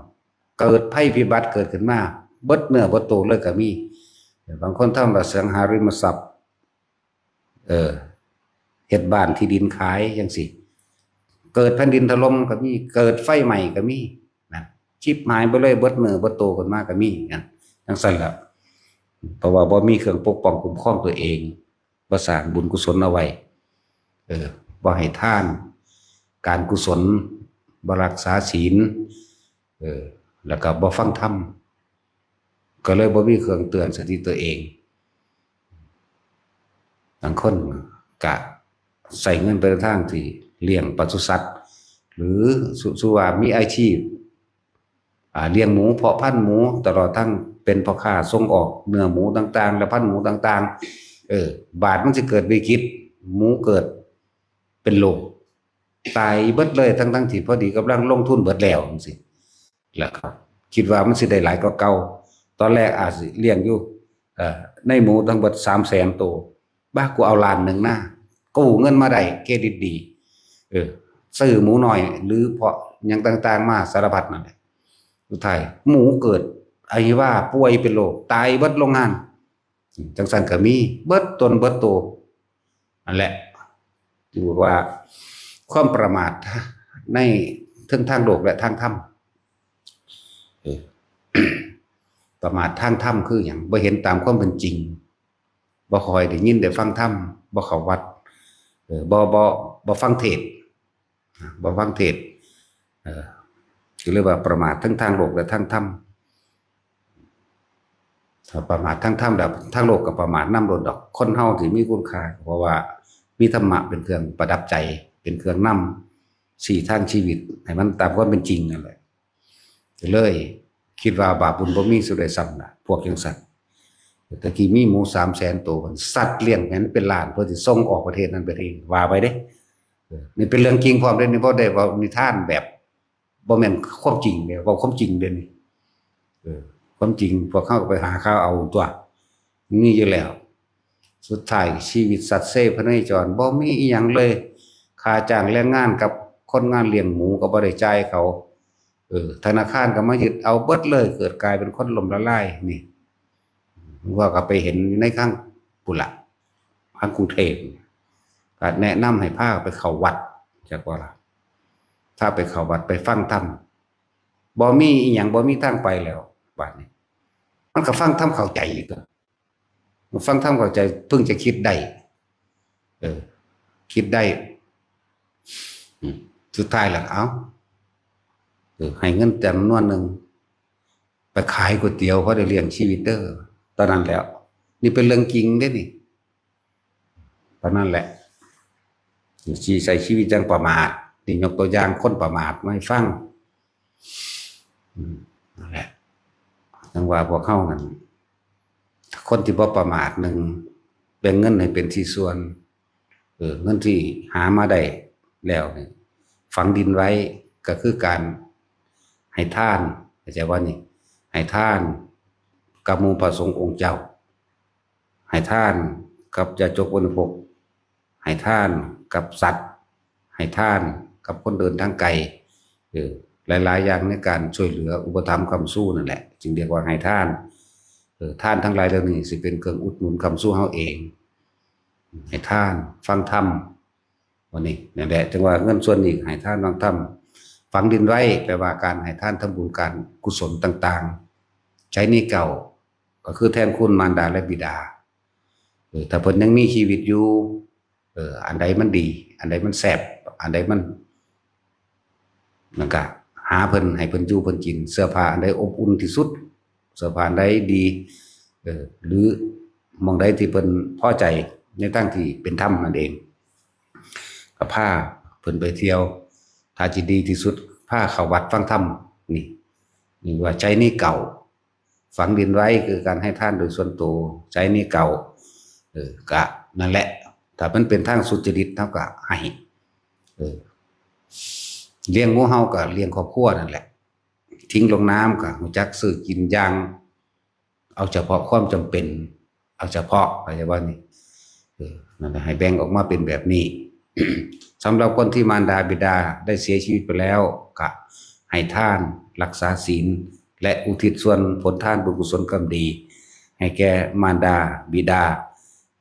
เกิดภัยพิบัติเกิดขึ้นมา เบิดเนื้อเบิดตัวเลยก็มี บางคนทำอสังหาริมทรัพย์ เออ เฮ็ดบ้านที่ดินขายจังซี้ เกิดแผ่นดินถล่มก็มี เกิดไฟไหม้ก็มี นะ ชิบหายไปเลย เบิดเนื้อเบิดตัวขึ้นมาก็มี นะ จังซั่นล่ะ เพราะว่าบ่มีเครื่องปกป้องคุ้มครองตัวเอง บ่สร้างบุญกุศลเอาไว้ เออ บ่ให้ทาน การกุศล บ่รักษาศีล เออ แล้วก็บ่ฟังธรรม ก็เลยบ่มีเครื่องเตือนสติตัวเอง บางคนกะใช้เงินไปในทางที่เลี้ยงปศุสัตว์ หรือสุ สุว่ามีอาชีพ อ่า เลี้ยงหมู เพาะพันธุ์หมู ตลอดทั้งเป็นพ่อค้าส่งออกเนื้อหมูต่างๆ และพันธุ์หมูต่างๆ เออ บาดมันสิเกิดวิกฤต หมูเกิดเป็นโรค ตายเบิดเลย ทั้งๆ ที่พอดีกำลังลงทุนเบิดแล้วจังซี้ แล้วก็คิดว่ามันสิได้หลายกว่าเก่า ตอนแรกอาจสิเลี้ยงอยู่ เอ่อ ในหมูทั้งเบิดสามแสนตัว บ้า กูเอาล้านหนึ่งนะ กู้เงินมาได้ เครดิตดี เออ ซื้อหมูน้อย หรือเพาะหยังต่างๆ มาสารพัดนั่นแหละ สุดท้ายหมูเกิดอหิวา ป่วยเป็นโรค ตายเบิดโรงงาน จังซั่นก็มี เบิดตนเบิดโต นั่นแหละ ถือว่าความประมาทในเทิงทางโลกและทางธรรม เออ ประมาททางธรรมคือหยัง บ่เห็นตามความเป็นจริง บ่ค่อยได้ยินได้ฟังธรรม บ่เข้าวัด เออ บ่ บ่ บ่ฟังเทศน์ บ่ฟังเทศน์ เออ ก็เรียกว่าประมาททั้งทางโลกและทางธรรม ถ้าประมาททางธรรมแล้ว ทางโลกก็ประมาทนำโลดดอก คนเฮาที่มีคุณค่า เพราะว่ามีธรรมะเป็นเครื่องประดับใจ เป็นเครื่องนำ ชี้ทางชีวิต ให้มันตามความเป็นจริงนั่นแหละ ก็เลยคิดว่าบาปบุญบ่มีสุดใดซ้ำนะ พวกจังซั่น ตะกี้มีหมูสามแสนตัว สัตว์เลี้ยงแหนเป็นล้าน เพื่อสิส่งออกประเทศนั้นประเทศนี้ ว่าไปเด้ นี่เป็นเรื่องจริงพร้อมเด้ นี่บ่ได้เว้านิทานแบบ บ่แม่นความจริงเด้ เว้าความจริงเด้นี่ เออ ความจริงพวกเฮาก็ไปหาข่าวเอาตั๊ว มีอยู่แล้ว สุดท้ายชีวิตสัตว์เซพเนจร บ่มีอิหยังเลย ค่าจ้างแรงงานกับคนงานเลี้ยงหมูก็บ่ได้จ่ายเขา เออ ธนาคารก็มายึดเอาเบิดเลย เกิดกลายเป็นคนล้มละลายนี่ ว่าก็ไปเห็นอยู่ในข้างปุนละ ข้างกรุงเทพฯ ก็แนะนำให้พาไปเข้าวัด จักว่าล่ะ พาไปเข้าวัดไปฟังธรรม บ่มีอิหยัง บ่มีทางไปแล้ว บัดนี้ มันก็ฟังธรรมเข้าใจอีก ฟังธรรมเข้าใจ เพิ่งจะคิดได้ เออ คิดได้ อืม สุดท้ายแล้ว เอ้า เออ ให้เงินจำนวนหนึ่ง ไปขายก๋วยเตี๋ยว พอได้เลี้ยงชีวิตเด้อ ตอนนั้นแล้ว นี่เป็นเรื่องจริงเด้นี่ ตอนนั้นแหละ สิใช้ชีวิตอย่างประมาท นี่ยกตัวอย่างคนประมาทมาให้ฟัง อืม นั่นแหละ จั่งว่าพวกเฮานั่น คนที่บ่ประมาท หนึ่ง แบ่งเงินให้เป็นสี่ส่วน เออ เงินที่หามาได้แล้วนี่ ฝังดินไว้ ก็คือการให้ทาน เข้าใจว่านี่ ให้ทานกับหมู่พระสงฆ์องค์เจ้า ให้ทานกับญาติโยมบริโภค ให้ทานกับสัตว์ ให้ทานกับคนเดินทางไกล เออ หลายๆ อย่างในการช่วยเหลืออุปถัมภ์ค้ำชูนั่นแหละ จึงเรียกว่าให้ทาน เออ ทานทั้งหลายเหล่านี้สิเป็นเครื่องอุดหนุนค้ำชูเฮาเอง ให้ทาน ฟังธรรม วันนี้นั่นแหละ จั่งว่าเงินส่วนนี้ให้ทาน ฟังธรรม ฝังดินไว้ แปลว่าการให้ทาน ทำบุญ การกุศลต่างๆ ใช้หนี้เก่า ก็คือแทนคุณมารดาและบิดา เออ ถ้าเพิ่นยังมีชีวิตอยู่ เออ อันใดมันดี อันใดมันแซ่บ อันใดมัน นั่นก็หาเพิ่น ให้เพิ่นอยู่เพิ่นกิน เสื้อผ้าอันใดอบอุ่นที่สุด เสื้อผ้าอันใดดี เออ หรือหม่องใดที่เพิ่นพอใจในทางที่เป็นธรรมนั่นเอง ก็พาเพิ่นไปเที่ยว ถ้าสิดีที่สุด พาเข้าวัดฟังธรรม นี่ นี่ว่าใช้หนี้เก่า ฝังดินไว้คือการให้ทานโดยส่วนตัว ใช้หนี้เก่า เออ ก็นั่นแหละ ถ้ามันเป็นทางสุจริต เฮาก็ให้ เออ เลี้ยงหมู่เฮาก็เลี้ยงครอบครัวนั่นแหละ ทิ้งลงน้ำก็รู้จักซื้อกินอย่าง เอาเฉพาะความจำเป็น เอาเฉพาะ เข้าใจว่านี่ เออ นั่นแหละ ให้แบ่งออกมาเป็นแบบนี้ สำหรับคนที่มารดาบิดาได้เสียชีวิตไปแล้ว ก็ให้ทาน รักษาศีล และอุทิศส่วนผลทานบุญกุศลกรรมดี ให้แก่มารดาบิดา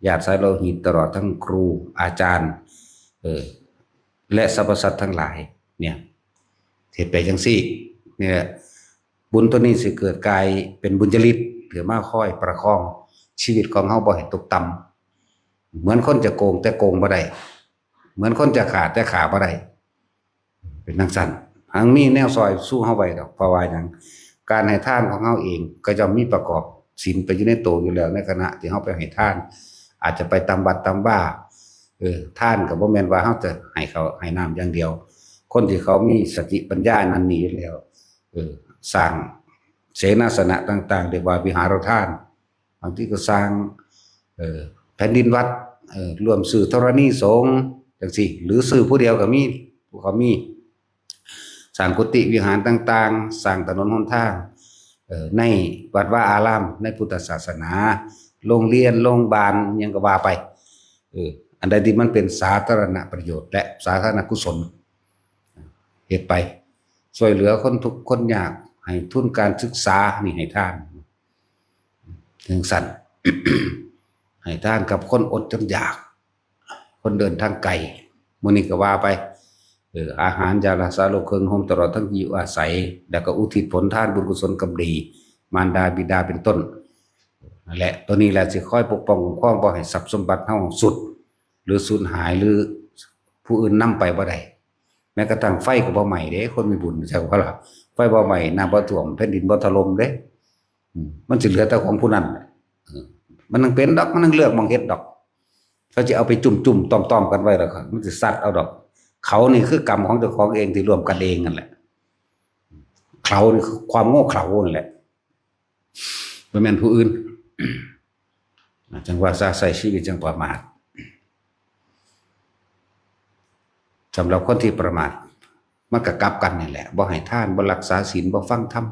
ญาติสายโลหิต ตลอดทั้งครูอาจารย์ เออ และสรรพสัตว์ทั้งหลาย เนี่ย เฮ็ดไปจั่งซี้ นี่แหละ บุญตัวนี้สิเกิดกลายเป็นบุญญาฤทธิ์ เพื่อมาคอยประคองชีวิตของเฮาบ่ให้ตกต่ำ เหมือนคนจะโกงแต่โกงบ่ได้ เหมือนคนจะฆ่าแต่ฆ่าบ่ได้ เป็นจั่งซั้น หังมีแนวซอยสู้เฮาไว้ดอก เพราะว่าหยัง การให้ทานของเฮาเองก็ย่อมมีประกอบศีลไปอยู่ในตัวอยู่แล้ว ในขณะที่เฮาไปให้ทาน อาจจะไปตามวัดตามวา เออ ทานก็บ่แม่นว่าเฮาจะให้ข้าวให้น้ำอย่างเดียว คนที่เขามีสติปัญญานั่นนี่อยู่แล้ว เออ สร้างเสนาสนะต่างๆ เรียกว่าวิหารทาน บางทีก็สร้าง เออ แผ่นดินวัด เออ ร่วมซื้อธรณีสงฆ์จั่งซี้ หรือซื้อผู้เดียวก็มี ผู้เขามี สร้างกุฏิวิหารต่างๆ สร้างถนนหนทาง เอ่อ ในวัดวาอาราม ในพุทธศาสนา โรงเรียน โรงบาล หยังก็ว่าไป เออ อันใดที่มันเป็นสาธารณประโยชน์ และสาธารณกุศล เฮ็ดไป ช่วยเหลือคนทุกข์คนยาก ให้ทุนการศึกษา นี่ให้ทาน จั่งซั้น ให้ทานกับคนอดคนอยาก คนเดินทางไกล มื้อนี้ก็ว่าไป เออ อาหาร ยารักษาโรค เครื่องห่ม ตลอดทั้งที่อยู่อาศัย แล้วก็อุทิศผลทานบุญกุศลกรรมดี มารดาบิดาเป็นต้น นั่นแหละ ตัวนี้แหละสิคอยปกป้องคุ้มครองบ่ให้ทรัพย์สมบัติเฮาสูญ หรือสูญหาย หรือผู้อื่นนำไปบ่ได้ แม้กระทั่งไฟก็บ่ไหม้เด้ คนมีบุญ จั่งว่าล่ะ ไฟบ่ไหม้ น้ำบ่ท่วม แผ่นดินบ่ถล่มเด้ อืม มันสิเหลือแต่ของผู้นั้นแหละ เออ มันยังเป็นดอก มันยังเลือกหม่องเฮ็ดดอก เขาจะเอาไปจุ่มๆ ต้อมๆ กันไว้แล้วก็มันสิซัดเอาดอก เขานี่คือกรรมของเจ้าของเองที่ร่วมกันเองนั่นแหละ เขานี่คือความโง่เขลานั่นแหละ บ่แม่นผู้อื่น จั่งว่าซะ ใช้ชีวิตจั่งประมาท สำหรับคนที่ประมาท มันก็กลับกันนี่แหละ บ่ให้ทาน บ่รักษาศีล บ่ฟังธรรม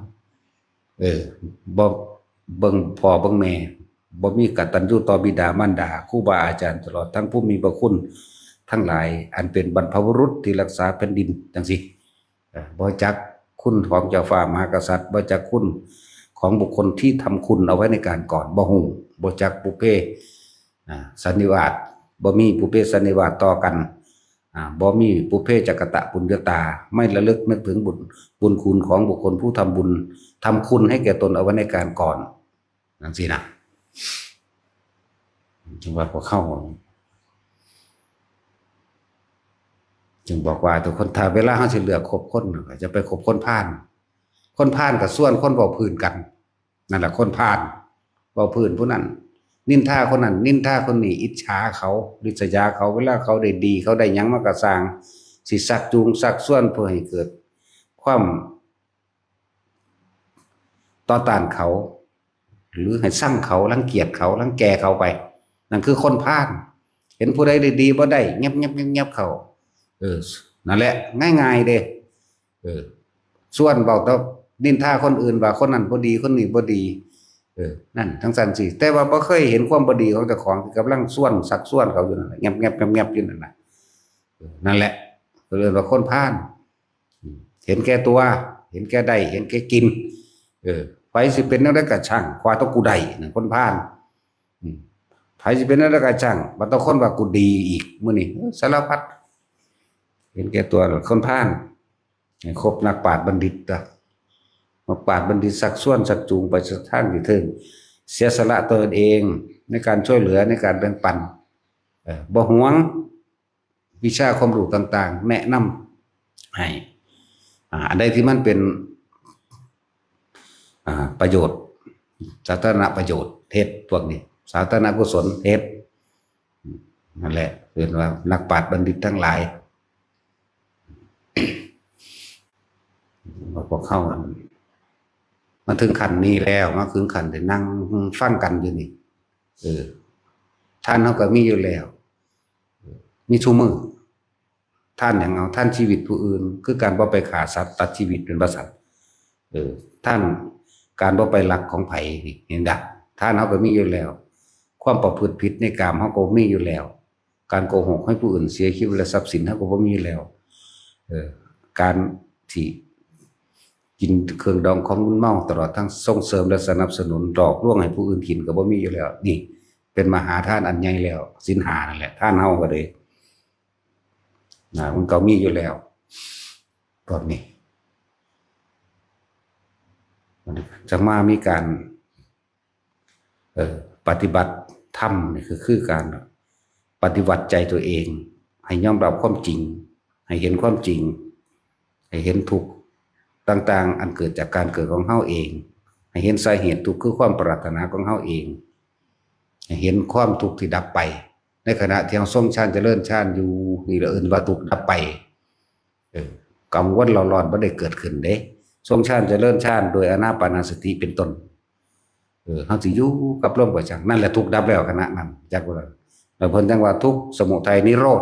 เออ บ่เบิ่งพ่อเบิ่งแม่ บ่มีกตัญญูต่อบิดามารดา ครูบาอาจารย์ ตลอดทั้งผู้มีพระคุณทั้งหลาย อันเป็นบรรพบุรุษที่รักษาแผ่นดินจังซี้ เอ่อ บ่จักคุณของเจ้าฟ้ามหากษัตริย์ บ่จักคุณของบุคคลที่ทำคุณเอาไว้ในการก่อน บ่ฮู้ บ่จักปุพเพ อ่า สันนิวาส บ่มีปุพเพสันนิวาสต่อกัน อ่า บ่มีปุพเพจกตปุญญาตา ไม่ระลึกนึกถึงบุญ บุญคุณของบุคคลผู้ทำบุญ ทำคุณให้แก่ตนเอาไว้ในการก่อน จังซี้นะ จึงว่าพวกเขา จึงบอกว่าทุกคน ถ้าเวลาเฮาสิเลือกคบคนน่ะ ก็จะไปคบคนพาล คนพาลก็ชวนคนเว้าพื้นกัน นั่นแหละคนพาล เว้าพื้นผู้นั้น นินทาคนนั้น นินทาคนนี้ อิจฉาเขา ริษยาเขา เวลาเขาได้ดี เขาได้หยังมาก็ซ่าง สิชักจูงชักชวนเพื่อให้เกิดความต่อต้านเขา หรือให้ซังเขา รังเกียจเขา รังแกเขาไป นั่นคือคนพาล เห็นผู้ใดได้ดีบ่ได้ เงียบๆๆๆ เขา เออ นั่นแหละ ง่ายๆเด้ เออ ชวนเว้าแต่นินทาคนอื่นว่าคนนั้นบ่ดี คนนี้บ่ดี เออ นั่นจังซั่นสิ แต่ว่าบ่เคยเห็นความบ่ดีของเจ้าของ ที่กำลังชวน ชักชวนเขาอยู่นั่นแหละ แงบๆๆๆอยู่นั่นน่ะ เออ นั่นแหละ เขาเรียกว่าคนพาล อืม เห็นแก่ตัว เห็นแก่ได้ เห็นแก่กิน เออ ไผสิเป็นแนวใดก็ช่าง ขอแต่กูได้ นั่นคนพาล อืม ไผสิเป็นแนวใดก็ช่าง บ่ต้องคนว่ากูดีอีก มื้อนี้ เออ สารพัด เห็นแก่ตัว คนพาล ให้คบนักปราชญ์บัณฑิตเด้อ นักปราชญ์บัณฑิตชักชวนชักจูงไปทางที่เทิง เสียสละตนเองในการช่วยเหลือ ในการแบ่งปัน เอ่อ บ่หวงวิชาความรู้ต่างๆ แนะนำให้ อ่า อันใดที่มันเป็น อ่า ประโยชน์ สาธารณประโยชน์ เฮ็ด พวกนี้ สาธารณกุศล เฮ็ด นั่นแหละ เอิ้นว่านักปราชญ์บัณฑิตทั้งหลาย พวกเขามาถึงขั้นนี้แล้ว มาถึงขั้นได้นั่งฟังกันอยู่นี่ เออ ทานเฮาก็มีอยู่แล้ว มีซุมื้อ ทานหยังเอา ทานชีวิตผู้อื่น คือการบ่ไปฆ่าสัตว์ ตัดชีวิต เป็นว่าซั่น เออ ทานการบ่ไปลักของไผนี่ เห็นบ่ ทานเฮาก็มีอยู่แล้ว ความประพฤติผิดในกามเฮาก็มีอยู่แล้ว การโกหกให้ผู้อื่นเสียชีวิตและทรัพย์สินเฮาก็บ่มีอยู่แล้ว เออ การที่กินเครื่องดองของมึนเมา ตลอดทั้งส่งเสริมและสนับสนุนหลอกลวงให้ผู้อื่นกินก็บ่มีอยู่แล้ว นี่เป็นมหาทานอันใหญ่แล้ว ศีลห้านั่นแหละ ทานเฮาก็เลย นะ มันก็มีอยู่แล้ว พวกนี้ จั่งมามีการ เอ่อ ปฏิบัติธรรมนี่คือ คือการปฏิวัติใจตัวเอง ให้ยอมรับความจริง ให้เห็นความจริง ให้เห็นทุกข์ต่างๆ อันเกิดจากการเกิดของเฮาเอง ให้เห็นสาเหตุทุกข์คือความปรารถนาของเฮาเอง ให้เห็นความทุกข์ที่ดับไป ในขณะที่เฮาทรงฌานเจริญฌานอยู่ นี่ละเอิ้นว่าทุกข์ดับไป เออ กังวลร้อนๆ บ่ได้เกิดขึ้นเด้ ทรงฌานเจริญฌานโดยอานาปานสติเป็นต้น เออ เฮาสิอยู่กับลมก็ช่าง นั่นแหละทุกข์ดับแล้วขณะนั้น จักว่า แล้วเพิ่นจั่งว่าทุกข์สมุทัยนิโรธ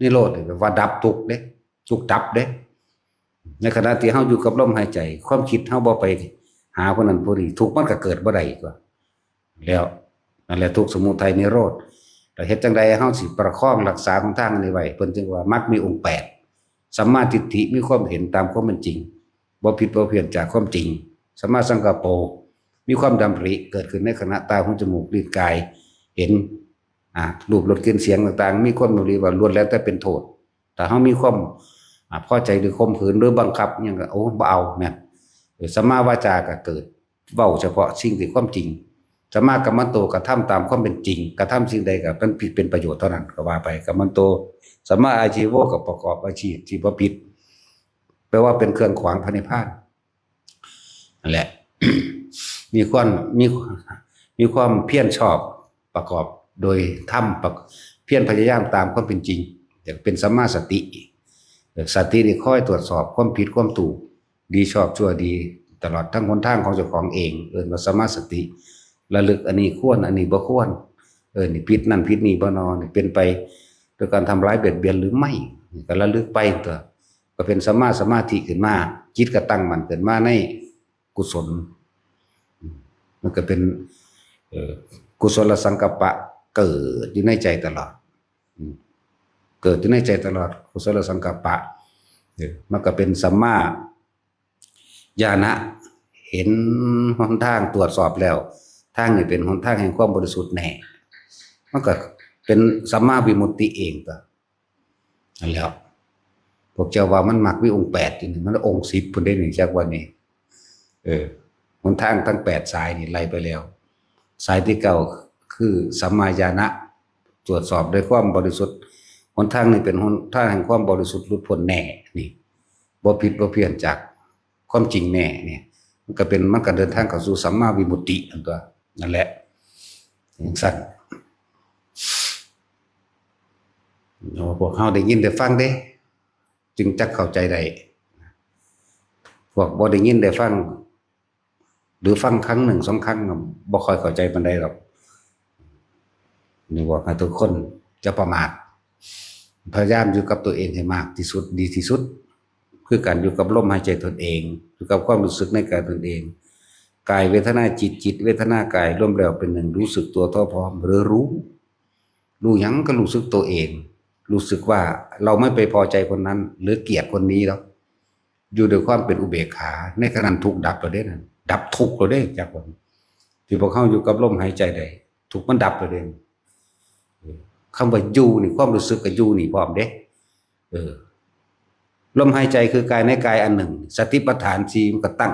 นิโรธนี่แปลว่าดับทุกข์เด้ ทุกข์ดับเด้ ในขณะที่เฮาอยู่กับลมหายใจ ความคิดเฮาบ่ไปหาผู้นั้นผู้นี้ ทุกข์มันก็เกิดบ่ได้อีกว่า แล้ว นั่นแหละทุกข์สมุทัยนิโรธ แล้วเฮ็ดจั่งใดเฮาสิประคองรักษาหนทางอันนี้ไว้ เพิ่นจึงว่ามรรคมีองค์แปด สัมมาทิฏฐิ มีความเห็นตามความเป็นจริง บ่ผิดบ่เพี้ยนจากความจริง สัมมาสังกัปโป มีความดำริเกิดขึ้นในขณะตา หู จมูก ลิ้น กาย เห็น อ่า รูป รส กลิ่น เสียงต่างๆ มีความดำริว่าล้วนแล้วแต่เป็นโทษ ถ้าเฮามีความ อ่า พอใจหรือข่มขืนหรือบังคับหยังก็ โอ้ บ่เอา แม่น เออ สัมมาวาจาก็เกิด เว้าเฉพาะสิ่งที่ความจริง สัมมากัมมันโต กระทำตามความเป็นจริง กระทำสิ่งใดก็เป็น เป็นประโยชน์เท่านั้น ก็ว่าไป กัมมันโต สัมมาอาชีโว ก็ประกอบอาชีพที่บ่ผิด แปลว่าเป็นเครื่องขวางพระนิพพาน นั่นแหละ มีความ มี มีความเพียรชอบประกอบโดยธรรม ประ เพียรพยายามตามความเป็นจริง อยากเป็นสัมมาสติ สตินี่คอยตรวจสอบความผิดความถูก ดีชอบชั่วดี ตลอดทั้งหนทางของเจ้าของเอง เอิ้นว่าสัมมาสติ ระลึกอันนี้ควร อันนี้บ่ควร เออ นี่ผิดนั่นผิดนี่บ่นอ นี่เป็นไปโดยการทำร้ายเบียดเบียนหรือไม่ ก็ระลึกไปตัว ก็เป็นสัมมาสมาธิขึ้นมา จิตก็ตั้งมั่นขึ้นมาในกุศล มันก็เป็น เอ่อ กุศลสังกัปปะเกิดอยู่ในใจตลอด อืม เกิดอยู่ในใจตลอด กุศลสังกัปปะ เออ มันก็เป็นสัมมาญาณะ เห็นหนทาง ตรวจสอบแล้ว ทางนี้เป็นหนทางแห่งความบริสุทธิ์แน่ มันก็เป็นสัมมาวิมุตติเองก็ นั่นแหล้ว พวกเจ้าว่ามันมักมีองค์แปดอยู่นี่ มันองค์สิบพุ้นเด้นี่ จักวันนี้ เออ หนทางทั้งแปดสายนี่ไล่ไปแล้ว สายที่เก้าคือสัมมาญาณะ ตรวจสอบด้วยความบริสุทธิ์ หนทางนี้เป็นหนทางแห่งความบริสุทธิ์หลุดพ้นแน่ นี่ บ่ผิดบ่เพี้ยนจากความจริงแน่ เนี่ย มันก็เป็น มันก็เดินทางเข้าสู่สัมมาวิมุตตินั่นตัว นั่นแหละ จังซั่น พวกเฮาได้ยินได้ฟังเด้ จึงจักเข้าใจได้ พวกบ่ได้ยินได้ฟัง หรือฟังครั้งหนึ่งสองครั้งน่ะ บ่ค่อยเข้าใจปานใดหรอก นี่บอกให้ทุกคนจะประมาท พยายามอยู่กับตัวเองให้มากที่สุด ดีที่สุด คือการอยู่กับลมหายใจตนเอง อยู่กับความรู้สึกในกายตนเอง กายเวทนาจิต จิตเวทนากาย รวมแล้วเป็นหนึ่ง รู้สึกตัวทั่วพร้อม หรือรู้ รู้หยังก็รู้สึกตัวเอง รู้สึกว่าเราไม่ไปพอใจคนนั้น หรือเกลียดคนนี้แล้ว อยู่ด้วยความเป็นอุเบกขา ในขณะนั้นทุกข์ดับแล้วเด้นั่น ดับทุกข์แล้วเด้ จากคนที่พวกเขาอยู่กับลมหายใจได้ ทุกข์มันดับแล้วเด้ คำว่าอยู่นี่ ความรู้สึกก็อยู่นี่พร้อมเด้ เออ ลมหายใจคือกายในกายอันหนึ่ง สติปัฏฐานสี่มันก็ตั้ง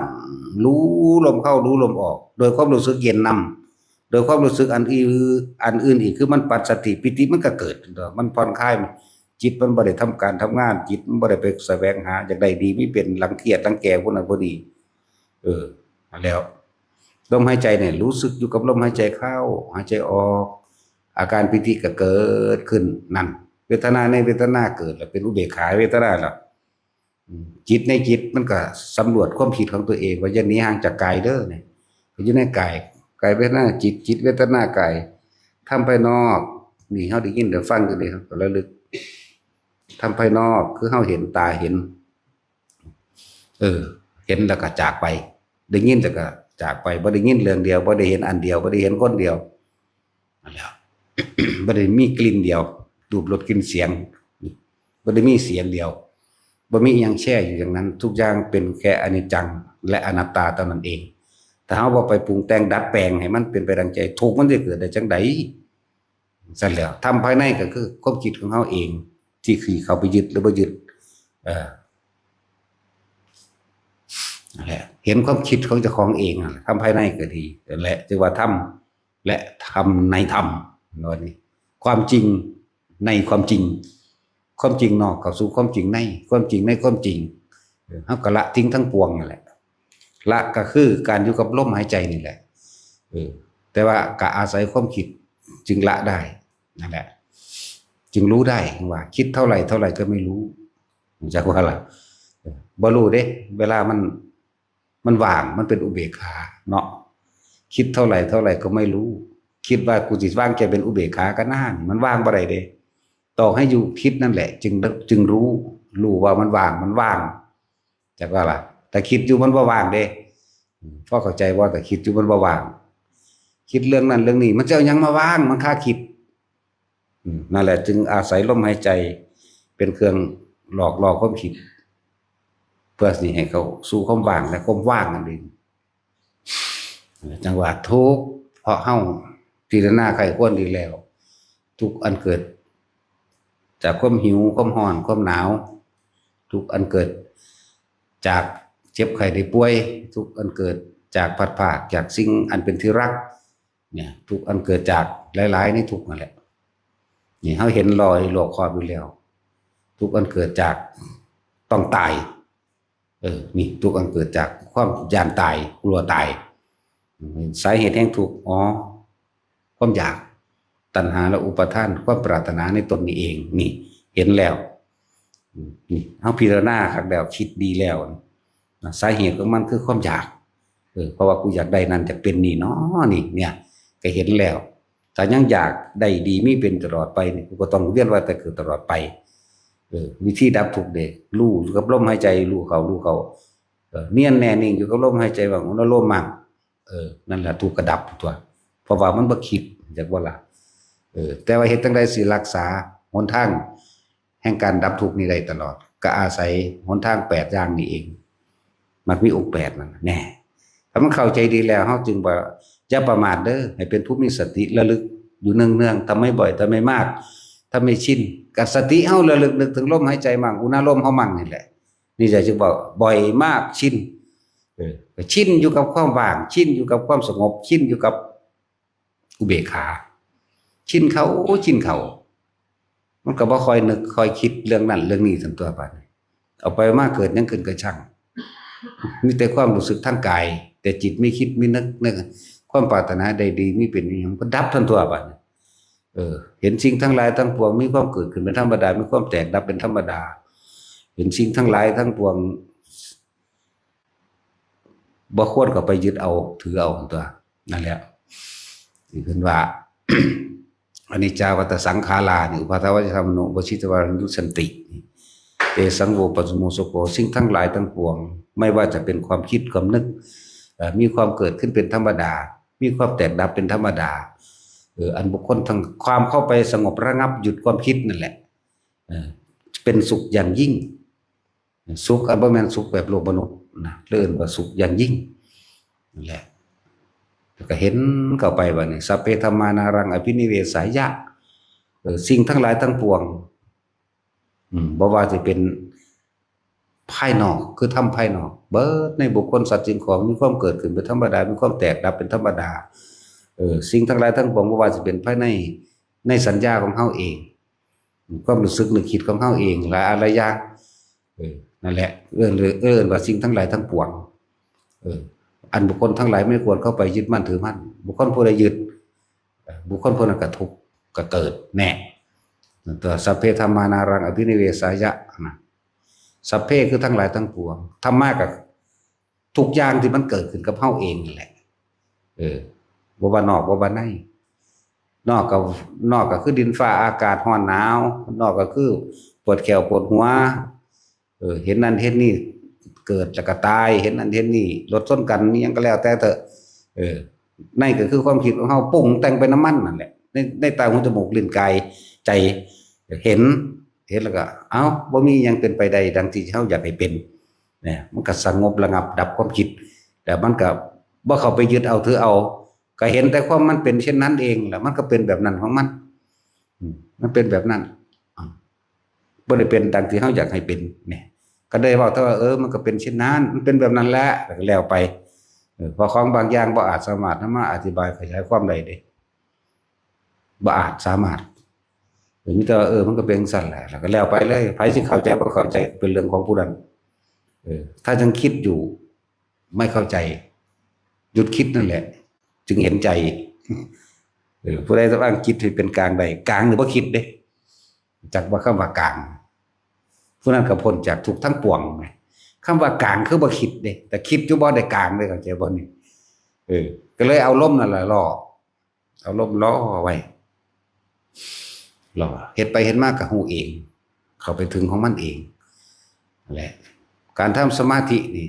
รู้ลมเข้า รู้ลมออก โดยความรู้สึกเย็นนำ โดยความรู้สึกอันอื่น อันอื่นอีก คือมันปัสสติ ปีติมันก็เกิด มันผ่อนคลาย จิตมันบ่ได้ทำการทำงาน จิตมันบ่ได้ไปแสวงหาอยากได้ดี มีเป็น รังเกียจรังแกผู้นั้นผู้นี้ เออ แล้ว ลมหายใจเนี่ย รู้สึกอยู่กับลมหายใจเข้า หายใจออก อาการปีติก็เกิดขึ้นนั่น เวทนาในเวทนาเกิดแล้ว เป็นอุเบกขาเวทนาแล้ว อืม จิตในจิตมันก็สำรวจความคิดของตัวเอง ว่าอย่าหนีห่างจากกายเด้อเนี่ย ก็อยู่ในกาย กายเวทนาจิต จิตเวทนากาย ธรรมภายนอก นี่เฮาได้ยินได้ฟังอยู่นี่ เฮาก็ระลึก ธรรมภายนอกคือเฮาเห็น ตาเห็น เออ เห็นแล้วก็จากไป ได้ยินแล้วก็จากไป บ่ได้ยินเรื่องเดียว บ่ได้เห็นอันเดียว บ่ได้เห็นคนเดียว นั่นแหละ บ่ได้มีกลิ่นเดียว รูปรสกลิ่นเสียง บ่ได้มีเสียงเดียว บ่มีอิหยังแช่อยู่อย่างนั้น ทุกอย่างเป็นแค่อนิจจังและอนัตตาเท่านั้นเอง ถ้าเฮาบ่ไปปรุงแต่งดัดแปลงให้มันเป็นไปดังใจ ทุกข์มันสิเกิดได้จั่งใด ซั่นแหล้ว ธรรมภายในก็คือความคิดของเฮาเอง ที่ขี้เข้าไปยึดหรือบ่ยึด เออ นั่นแหละ เห็นความคิดของเจ้าของเองนั่นแหละ ธรรมภายในก็ดี นั่นแหละ จึงว่าธรรม และธรรมในธรรม ว่านี่ ความจริงในความจริง ความจริงนอกเข้าสู่ความจริงใน ความจริงในความจริง เออ เฮาก็ละทิ้งทั้งปวงนั่นแหละ ละก็คือการอยู่กับลมหายใจนี่แหละ เออ แต่ว่าก็อาศัยความคิดจึงละได้ นั่นแหละ จึงรู้ได้ว่าคิดเท่าไหร่เท่าไหร่ก็ไม่รู้ จักว่าล่ะ เออ บ่รู้เด้ เวลามัน มันว่าง มันเป็นอุเบกขาเนาะ คิดเท่าไหร่เท่าไหร่ก็ไม่รู้ คิดว่ากูสิวางใจเป็นอุเบกขาก็นาน มันว่างบ่ได้เด้ ต้องให้อยู่คิดนั่นแหละ จึง จึงรู้ รู้ว่ามันว่าง มันว่าง จักว่าล่ะ แต่คิดอยู่มันบ่ว่างเด้ อืม พอเข้าใจบ่ แต่คิดอยู่มันบ่ว่าง คิดเรื่องนั้นเรื่องนี้ มันจะเอาหยังมาว่าง มันคาคิด อืม นั่นแหละ จึงอาศัยลมหายใจเป็นเครื่องหลอกล่อความคิด เพื่อสิให้เข้าสู่ความว่างและความว่างนั่นเอง จั่งว่าทุกข์เพราะเฮาพิจารณาใคร่ครวญดีแล้ว ทุกข์อันเกิดจากความหิว ความร้อน ความหนาว ทุกข์อันเกิดจากเจ็บไข้ได้ป่วย ทุกข์อันเกิดจากพลัดพรากจากสิ่งอันเป็นที่รัก เนี่ย ทุกข์อันเกิดจากหลายๆ ในทุกข์นั่นแหละ นี่เฮาเห็นรอยหลอกครอบอยู่แล้ว ทุกข์อันเกิดจากต้องตาย เออ นี่ทุกข์อันเกิดจากความย้านตาย กลัวตาย สาเหตุแห่งทุกข์ อ๋อ ความอยาก ตัณหาและอุปาทาน ความปรารถนาในตนนี่เอง นี่ เห็นแล้ว อืม นี่ เฮาพิจารณาคักแล้ว คิดดีแล้วนะ สาเหตุของมันคือความอยาก เออ เพราะว่ากูอยากได้นั่น อยากเป็นนี่เนาะ นี่ เนี่ย ก็เห็นแล้ว ถ้ายังอยากได้ดีมีเป็นตลอดไปนี่ กูก็ต้องเวียนว่ายตายเกิดตลอดไป ออ วิธีดับทุกข์เด้ รู้อยู่กับลมหายใจ รู้เข้า รู้เข้า เออ เนียนแน่นิ่งอยู่กับลมหายใจ ว่างอนุโลมมั่ง เออ นั่นแหละทุกข์ก็ดับตัว เพราะว่ามันบ่คิด จักบ่ล่ะ เออ แต่ว่าเฮ็ดจั่งใดสิรักษาหนทางแห่งการดับทุกข์นี้ได้ตลอด ก็อาศัยหนทางแปดอย่างนี้เอง มรรคมีองค์แปดนั่นน่ะ แน่ ถ้ามันเข้าใจดีแล้ว เฮาจึงว่า อย่าประมาทเด้อ ให้เป็นผู้มีสติระลึกอยู่เนืองๆ ทำให้บ่อย ทำให้มาก ทำให้ชิน กับสติเฮาระลึกนึกถึงลมหายใจมั่ง อุณาโลมเฮามั่งนี่แหละ นี่จะจึงบอกบ่อยมาก ชิน เออ ก็ชินอยู่กับความว่าง ชินอยู่กับความสงบ ชินอยู่กับอุเบกขา ชินเข้า ชินเข้า มันก็บ่ค่อยนึกค่อยคิดเรื่องนั้นเรื่องนี้ซั่นตัว บาดนี้ เอาไปมาเกิดหยังขึ้นก็ช่าง มีแต่ความรู้สึกทางกาย แต่จิตไม่คิดไม่นึก นึก ความปรารถนาใดดี มีเป็นอิหยังก็ดับทันตัว บาดนี้ เออ เห็นสิ่งทั้งหลายทั้งปวง มีความเกิดขึ้นเป็นธรรมดา มีความแตกดับเป็นธรรมดา เห็นสิ่งทั้งหลายทั้งปวง บ่ควรเข้าไปยึดเอาถือเอาตัว นั่นแหละ ที่เพิ่นว่า อนิจจาวัตตสังขารานี่ อุปาทวะธรรมโน วชิตวารัญยุสันติ เตสังโวปัสสโมสโก สิ่งทั้งหลายทั้งปวง ไม่ว่าจะเป็นความคิดความนึก เอ่อ มีความเกิดขึ้นเป็นธรรมดา มีความแตกดับเป็นธรรมดา เออ อันบุคคลทั้ง ความเข้าไปสงบระงับหยุดความคิดนั่นแหละ เออ เป็นสุขอย่างยิ่ง สุขอันบ่แม่นสุขแบบโลกมนุษย์นะ เอิ้นว่าสุขอย่างยิ่ง นั่นแหละ แล้วก็เห็นเข้าไปว่านี่ สัพเพธัมมานารังอภินิเวสายะ เออ สิ่งทั้งหลายทั้งปวง อืม บ่ว่าสิเป็นภายนอก คือธรรมภายนอก เบิดในบุคคลสัตว์สิ่งของ มีความเกิดขึ้นเป็นธรรมดา มีความแตกดับเป็นธรรมดา เออ สิ่งทั้งหลายทั้งปวง บ่ว่าสิเป็นภายใน ในสัญญาของเฮาเอง ความรู้สึกนึกคิดของเฮาเอง หลายอันหลายอย่าง เออ นั่นแหละ เอิ้นเลย เอิ้นว่าสิ่งทั้งหลายทั้งปวง เออ อันบุคคลทั้งหลายไม่ควรเข้าไปยึดมั่นถือมั่น บุคคลผู้ใดยึด เอ่อ บุคคลผู้นั้นก็ทุกข์ ก็เกิดแน่ ตัวสัพเพธัมมานารังอภินิเวสายะนะ สัพเพคือทั้งหลายทั้งปวง ธัมมาก็ทุกอย่างที่มันเกิดขึ้นกับเฮาเองนั่นแหละ เออ บ่ว่านอก บ่ว่าใน นอกก็ นอกก็คือดินฟ้าอากาศ ร้อนหนาว นอกก็คือปวดแข้วปวดหัว เออ เห็นนั่นเห็นนี่ เกิดแล้วก็ตาย เห็นนั่นเห็นนี่ รถชนกัน อิหยังก็แล้วแต่เถอะ เออ ในก็คือความคิดของเฮาปรุงแต่งไปนำมันนั่นแหละ ใน ในตา หู จมูก ลิ้น กาย ใจ เห็น เห็นแล้วก็ เอ้า บ่มีหยังเป็นไปได้ดังที่เฮาอยากให้เป็น เนี่ย มันก็สงบระงับดับความคิด แต่มันก็บ่เข้าไปยึดเอาถือเอา ก็เห็นแต่ความมันเป็นเช่นนั้นเอง แล้วมันก็เป็นแบบนั้นของมัน อืม มันเป็นแบบนั้น อ่า บ่ได้เป็นดังที่เฮาอยากให้เป็น เนี่ย ก็ได้เว้าแต่ว่า เออ มันก็เป็นเช่นนั้น มันเป็นแบบนั้นแหละ แล้วก็แล้วไป เออ เพราะของบางอย่างบ่อาจสามารถนำมาอธิบายขยายความได้เด้ บ่อาจสามารถ เออ มีแต่ว่า เออ มันก็เป็นจั่งซั้นแหละ แล้วก็แล้วไปเลย ไผสิเข้าใจบ่เข้าใจเป็นเรื่องของผู้นั้น เออ ถ้ายังคิดอยู่ ไม่เข้าใจ หยุดคิดนั่นแหละ จึงเห็นใจ เออ ผู้ใดสามารถคิดให้เป็นกลางได้ กลางนี่บ่คิดเด้ จักว่าคำว่ากลาง ผู้นั้นก็พ้นจากทุกข์ทั้งปวงไง คำว่ากลางคือบ่คิดเด้ แต่คิดอยู่บ่ได้กลางเด้ เข้าใจบ่นี่ เออ ก็เลยเอาลมนั่นแหละล่อ เอาลมล่อไว้ ล่อ เฮ็ดไปเฮ็ดมาก็ฮู้เอง เข้าไปถึงของมันเอง นั่นแหละ การทำสมาธินี่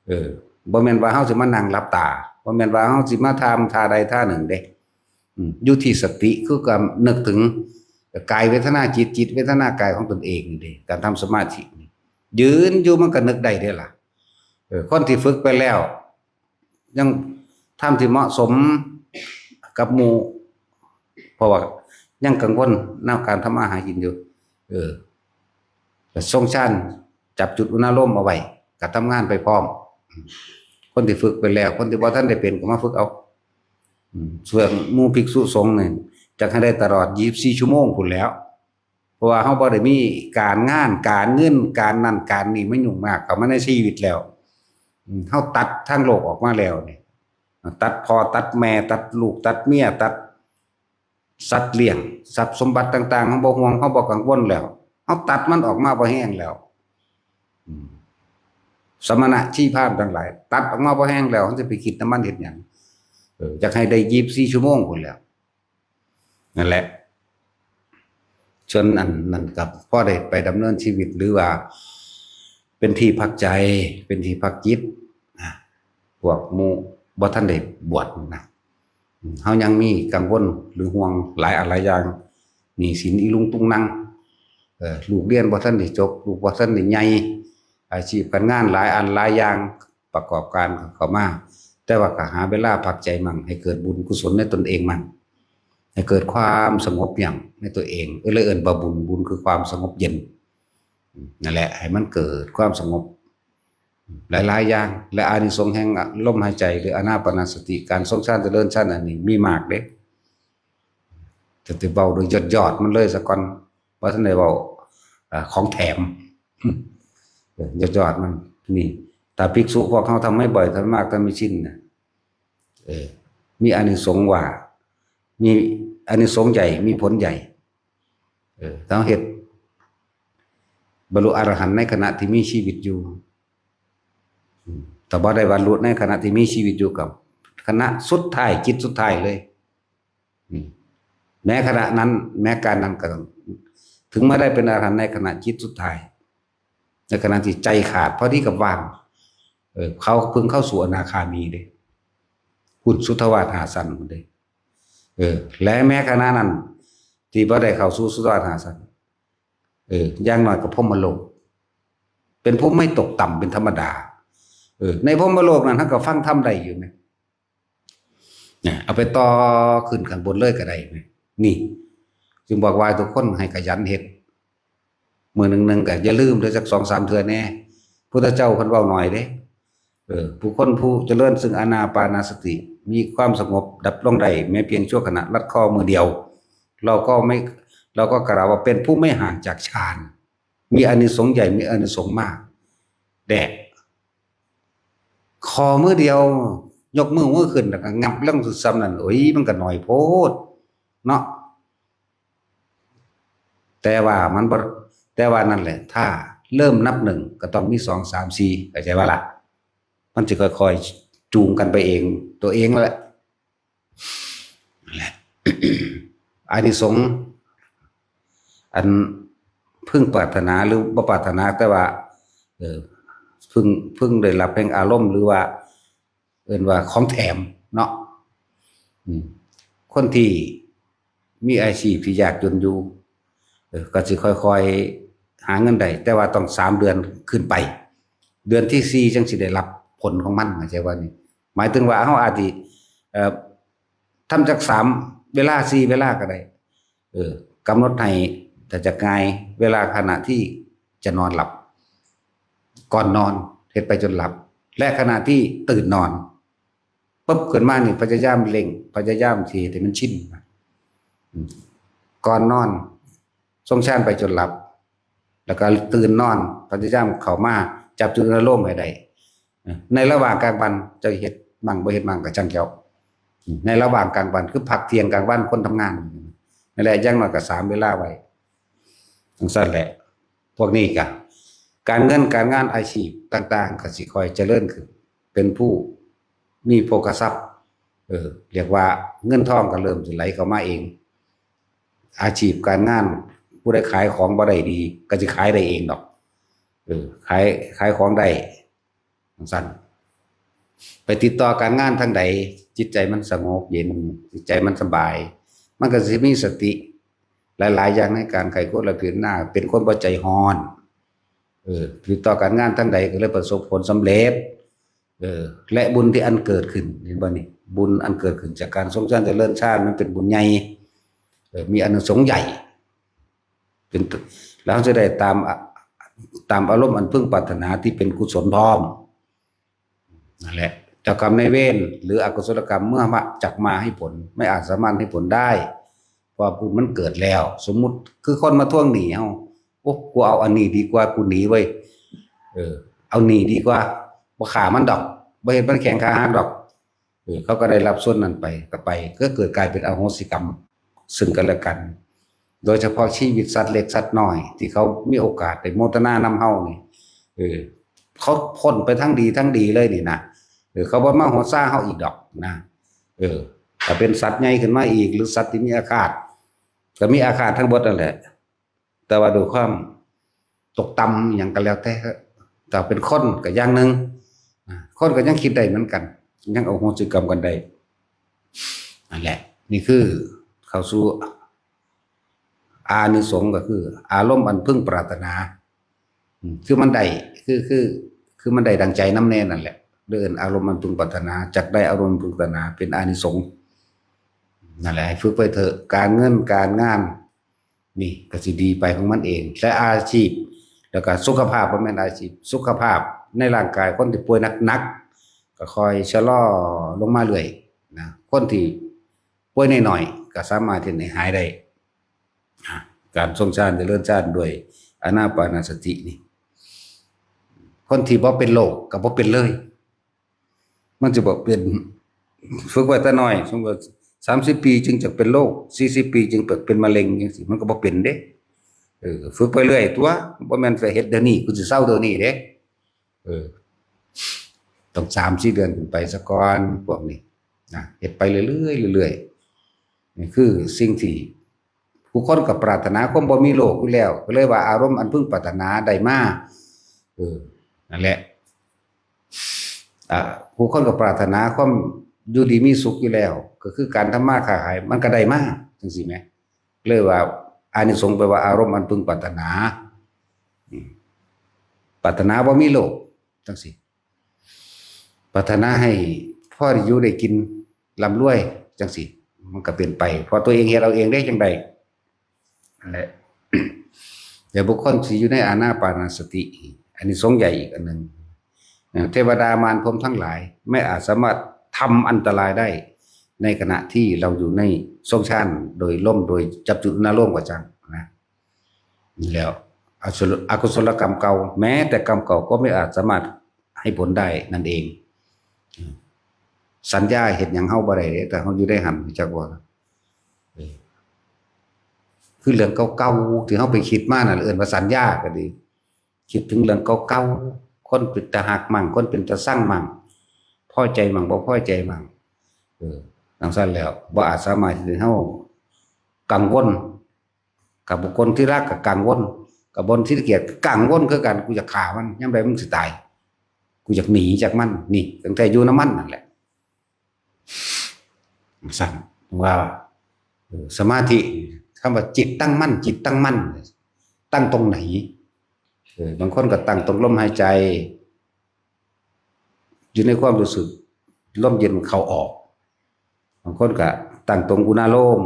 เออ บ่แม่นว่าเฮาสิมานั่งหลับตา บ่แม่นว่าเฮาสิมาทำท่าใดท่าหนึ่งเด้ อืม อยู่ที่สติ คือการนึกถึงกายเวทนาจิต จิตเวทนากายของตนเองนี่เด้ การทำสมาธินี่ ยืนอยู่มันก็นึกได้เด้ล่ะ เออ คนที่ฝึกไปแล้ว ยังทำที่เหมาะสมกับหมู่ เพราะว่ายังกังวลในการทำมาหากินอยู่ เออ ก็ทรงฌาน จับจุดอุณาโลมเอาไว้ ก็ทำงานไปพร้อม คนที่ฝึกไปแล้ว คนที่บ่ทันได้เป็นก็มาฝึกเอา อืม ส่วนหมู่ภิกษุสงฆ์นี่ จักให้ได้ตลอดยี่สิบสี่ชั่วโมงพู้นแหล้ว เพราะว่าเฮาบ่ได้มีการงาน การเงิน การนั่นการนี่มายุ่งมากเข้ามาในชีวิตแล้ว อืม เฮาตัดทางโลกออกมาแล้วนี่ ตัดพ่อ ตัดแม่ ตัดลูก ตัดเมีย ตัดสัตว์เลี้ยง ทรัพย์สมบัติต่างๆ เฮาบ่ห่วง เฮาบ่กังวลแล้ว เฮาตัดมันออกมาบ่แฮงแล้ว อืม สมณะชีพราหมณ์ทั้งหลาย ตัดออกมาบ่แฮงแล้ว เฮาสิไปคิดนำมันเฮ็ดหยัง เออ อยากให้ได้ยี่สิบสี่ชั่วโมงพู้นแหล้ว นั่นแหละ ส่วนอันนั้นก็พอได้ไปดำเนินชีวิต หรือว่าเป็นที่พักใจ เป็นที่พักจิตนะ พวกหมู่บ่ทันได้บวชนะ เฮายังมีกังวลหรือห่วงหลายอันหลายอย่าง หนี้สินอีลุงตุงนัง เออ ลูกเรียนบ่ทันได้จบ ลูกบ่ทันได้ใหญ่ อาชีพการงานหลายอันหลายอย่างประกอบการเข้ามา แต่ว่าก็หาเวลาพักใจมั่ง ให้เกิดบุญกุศลในตนเองมั่ง ให้เกิดความสงบเยือกในตัวเอง เออ เลยเอิ้นว่าบุญ บุญคือความสงบเย็น นั่นแหละ ให้มันเกิดความสงบหลายๆอย่าง และอานิสงส์แห่งลมหายใจ หรืออานาปานสติ การทรงฌานเจริญฌานอันนี้มีมากเด้ แต่สิเว้าโดยยอดๆมันเลยซะก่อน บ่ทันได้เว้า อ่า ของแถม เออ ยอดๆมัน นี่ ถ้าภิกษุพวกเฮาทำให้บ่อย ทำให้มาก ทำให้ชินน่ะ เออ มีอานิสงส์ว่า มีอานิสงส์ใหญ่ มีผลใหญ่ เออ ถ้าเฮาเฮ็ด บรรลุอรหันต์ในขณะที่มีชีวิตอยู่ อืม ถ้าบ่ได้บรรลุในขณะที่มีชีวิตอยู่ ก็ขณะสุดท้าย จิตสุดท้ายเลย อืม แม้ขณะนั้น แม้การนั้นก็ต้อง ถึงมาได้เป็นอรหันต์ในขณะจิตสุดท้าย ในขณะที่ใจขาด พอดีกับว่าง เออ เขาเพิ่งเข้าสู่อนาคามีเด้ พุ้นสุทธาวาสห้าชั้นพุ้นเด้ เออ และแม้ขณะนั้น ที่บ่ได้เข้าสู่สุทธาวาสห้าชั้น เออ อย่างน้อยก็พรหมโลก เป็นผู้ไม่ตกต่ำเป็นธรรมดา เออ ในพรหมโลกนั้น เฮาก็ฟังธรรมได้อยู่แหม เนี่ย เอาไปต่อขึ้นข้างบนเลยก็ได้แหม นี่ จึงบอกว่าทุกคนให้ขยันเฮ็ด มื้อหนึ่งๆก็อย่าลืมเด้อ จักสองสามเทื่อแหน่ พุทธเจ้าเพิ่นเว้าน้อยเด้ เออ ผู้คนผู้เจริญซึ่งอานาปานสติ มีความสงบดับลงได้แม้เพียงชั่วขณะ ลัดข้อมื้อเดียว เราก็ไม่ เราก็กล่าวว่าเป็นผู้ไม่ห่างจากฌาน มีอานิสงส์ใหญ่ มีอานิสงส์มาก แด่ ข้อมื้อเดียว ยกมือ มือขึ้นแล้วก็งับลงซ้ำนั่น โอ้ย มันก็น้อยโพดเนาะ แต่ว่ามันบ่ แต่ว่านั่นแหละ ถ้าเริ่มนับหนึ่งก็ต้องมีสอง สาม สี่ เข้าใจบ่ล่ะ มันสิค่อยๆจูงกันไปเอง ตัวเองนั่นแหละ นั่นแหละ อานิสงส์ อันพึงปรารถนาหรือบ่ปรารถนา แต่ว่า เออ พึง พึงได้รับแห่งอารมณ์ หรือว่า เอิ้นว่าของแถมเนาะ อืม คนที่มีอาชีพที่ยากจนอยู่ เออ ก็สิค่อยๆหาเงินได้ แต่ว่าต้องสามเดือนขึ้นไป เดือนที่สี่จั่งสิได้รับผลของมัน เข้าใจบ่นี่ หมายถึงว่าเฮาอาจสิ เอ่อ ทำจักสามเวลา สี่เวลาก็ได้ เออ กำหนดให้ ถ้าจะง่าย เวลาขณะที่จะนอนหลับ ก่อนนอน เฮ็ดไปจนหลับ และขณะที่ตื่นนอน ปุ๊บ ขึ้นมานี่ พยายามเร่ง พยายามสิเฮ็ดให้มันชิน อืม ก่อนนอน ทรงฌานไปจนหลับ แล้วก็ตื่นนอน พยายามเข้ามาจับจุดอารมณ์ให้ได้ ในระหว่างกลางวันเจ้าเฮ็ดมั่งบ่เฮ็ดมั่งก็ช่างเจ้า ในระหว่างกลางวันคือพักเที่ยงกลางวันคนทำงาน นั่นแหละ อย่างน้อยก็สามเวลาไว้ จั่งซั้นแหละ พวกนี้ก็ การเงินการงานอาชีพต่างๆ ก็สิค่อยเจริญขึ้น เป็นผู้มีโภคทรัพย์ เออ เรียกว่าเงินทองก็เริ่มสิไหลเข้ามาเอง อาชีพการงาน ผู้ใดขายของบ่ได้ดี ก็สิขายได้เองดอก เออ ขาย ขายของได้ จั่งซั้น ไปติดต่อการงานทางใด จิตใจมันสงบเย็น จิตใจมันสบาย มันก็สิมีสติหลายๆอย่างในการไขควรและพิจารณา เป็นคนบ่ใจร้อน เออ ติดต่อการงานทางใดก็เลยประสบผลสำเร็จ เออ และบุญที่อันเกิดขึ้น เห็นบ่นี่ บุญอันเกิดขึ้นจากการทรงฌานเจริญฌาน มันเป็นบุญใหญ่ เออ มีอานิสงส์ใหญ่ เป็น แล้วจะได้ตาม ตามอารมณ์อันพึงปรารถนาที่เป็นกุศลพร้อม นั่นแหละ เจ้ากรรมนายเวรหรืออกุศลกรรมเมื่อมา จักมาให้ผล ไม่อาจสามารถให้ผลได้ เพราะบุญมันเกิดแล้ว สมมุติคือคนมาทวงหนี้เฮา โอ้ กูเอาอันนี้ดีกว่า กูหนีเว้ย เออ เอาหนี้ดีกว่า บ่ฆ่ามันดอก บ่เฮ็ดมันแข้งขาหักดอก เออ เขาก็ได้รับส่วนนั้นไป ก็ไป ก็เกิดกลายเป็นอโหสิกรรม ซึ่งกันและกัน โดยเฉพาะชีวิตสัตว์เล็กสัตว์น้อย ที่เขามีโอกาสได้โมทนานำเฮานี่ เออ เขาพ้นไปทั้งดีทั้งดีเลยนี่นะ เออ เขาบ่มาโหดซาเฮาอีกดอกนะ เออ ถ้าเป็นสัตว์ใหญ่ขึ้นมาอีก หรือสัตว์ที่มีอาฆาต ก็มีอาฆาตทั้งหมดนั่นแหละ แต่ว่าด้วยความตกต่ำอหย่างก็แล้วแต่ แต่เป็นคนก็อย่างหนึ่ง อ่า คนก็ยังคิดได้เหมือนกัน ยังอโหสิกรรมกันได้ นั่นแหละ นี่คือเข้าสู่อานิสงส์ ก็คืออารมณ์อันพึงปรารถนา อืม คือมันได้ คือ คือ คือมันได้ดังใจนำแน่นั่นแหละ เรื่องอารมณ์อันพึงปรารถนา จักได้อารมณ์พึงปรารถนา เป็นอานิสงส์ นั่นแหละ ให้ฝึกไปเถอะ การเงินการงาน นี่ก็สิดีไปของมันเอง และอาชีพ แล้วก็สุขภาพ บ่แม่นอาชีพ สุขภาพในร่างกาย คนที่ป่วยหนักๆ ก็ค่อยชะลอลงมาเรื่อยนะ คนที่ป่วยน้อยๆ ก็สามารถที่จะหายได้ อ่ะ การทรงฌานเจริญฌานด้วยอานาปานสตินี่ คนที่บ่เป็นโรคก็บ่เป็นเลย มันจะบอกเป็น ฝึกไว้แต่น้อย สมมติว่าสามสิบปีจึงจะเป็นโรค สี่สิบปีจึงเป็นมะเร็งจังซี้ มันก็บ่เป็นเด้ เออ ฝึกไปเรื่อยตัว บ่แม่นไปเฮ็ดเดี๋ยวนี้ กูสิเซาเดี๋ยวนี้เด้ เออ ต้องสามสี่เดือนขึ้นไปซะก่อน พวกนี้นะ เฮ็ดไปเรื่อยๆ เรื่อยๆ นี่คือสิ่งที่ผู้คนก็ปรารถนาความบ่มีโรคอยู่แล้ว ก็เลยว่าอารมณ์อันพึงปรารถนาได้มา เออ นั่นแหละ อ่า ผู้คนก็ปรารถนาความอยู่ดีมีสุขอยู่แล้ว ก็คือการทำมาค้าขาย มันก็ได้มา จังซี้แหม เลยว่าอานิสงส์แปลว่าอารมณ์อันพึงปรารถนา อืม ปรารถนาบ่มีโรค จังซี้ ปรารถนาให้พอได้อยู่ได้กิน ร่ำรวย จังซี้ มันก็เป็นไป เพราะตัวเองเฮ็ดเอาเองได้จังใด นั่นแหละ แต่บุคคลที่อยู่ในอานาปานสติ อันนี้สงส์ใหญ่อีกอันหนึ่งนะ เทวดามารพรหมทั้งหลาย ไม่อาจสามารถทำอันตรายได้ ในขณะที่เราอยู่ในทรงฌาน โดยลม โดยจับจุดนารมณ์กว่าจังนะ แล้วอกุศล อกุศลกรรมเก่า แม้แต่กรรมเก่าก็ไม่อาจสามารถให้ผลได้นั่นเอง สัญญาเฮ็ดหยังเฮาบ่ได้เด้ แต่เฮาอยู่ในหั้น รู้จักบ่ เออ คือเรื่องเก่าๆ ที่เฮาไปคิดมานั่น เอิ้นว่าสัญญาก็ดี คิดถึงเรื่องเก่าๆ คนเป็นตาฮักมั่ง คนเป็นตาซังมั่ง พอใจมั่ง บ่พอใจมั่ง เออ จังซั่นแล้ว บ่อาจสามารถที่เฮากังวล กับบุคคลที่รักก็กังวล กับบุคคลที่เกลียดก็กังวลคือกัน กูอยากฆ่ามัน ยามใดมึงสิตาย กูอยากหนีจากมัน นี่ ตั้งแต่อยู่นำมันนั่นแหละ ซั่นว่า เออ สมาธิ คำว่าจิตตั้งมั่น จิตตั้งมั่น ตั้งตรงไหน เออ บางคนก็ตั้งตรงลมหายใจ อยู่ในความรู้สึกลมเย็นเข้าออก บางคนก็ตั้งตรงอุณาโลม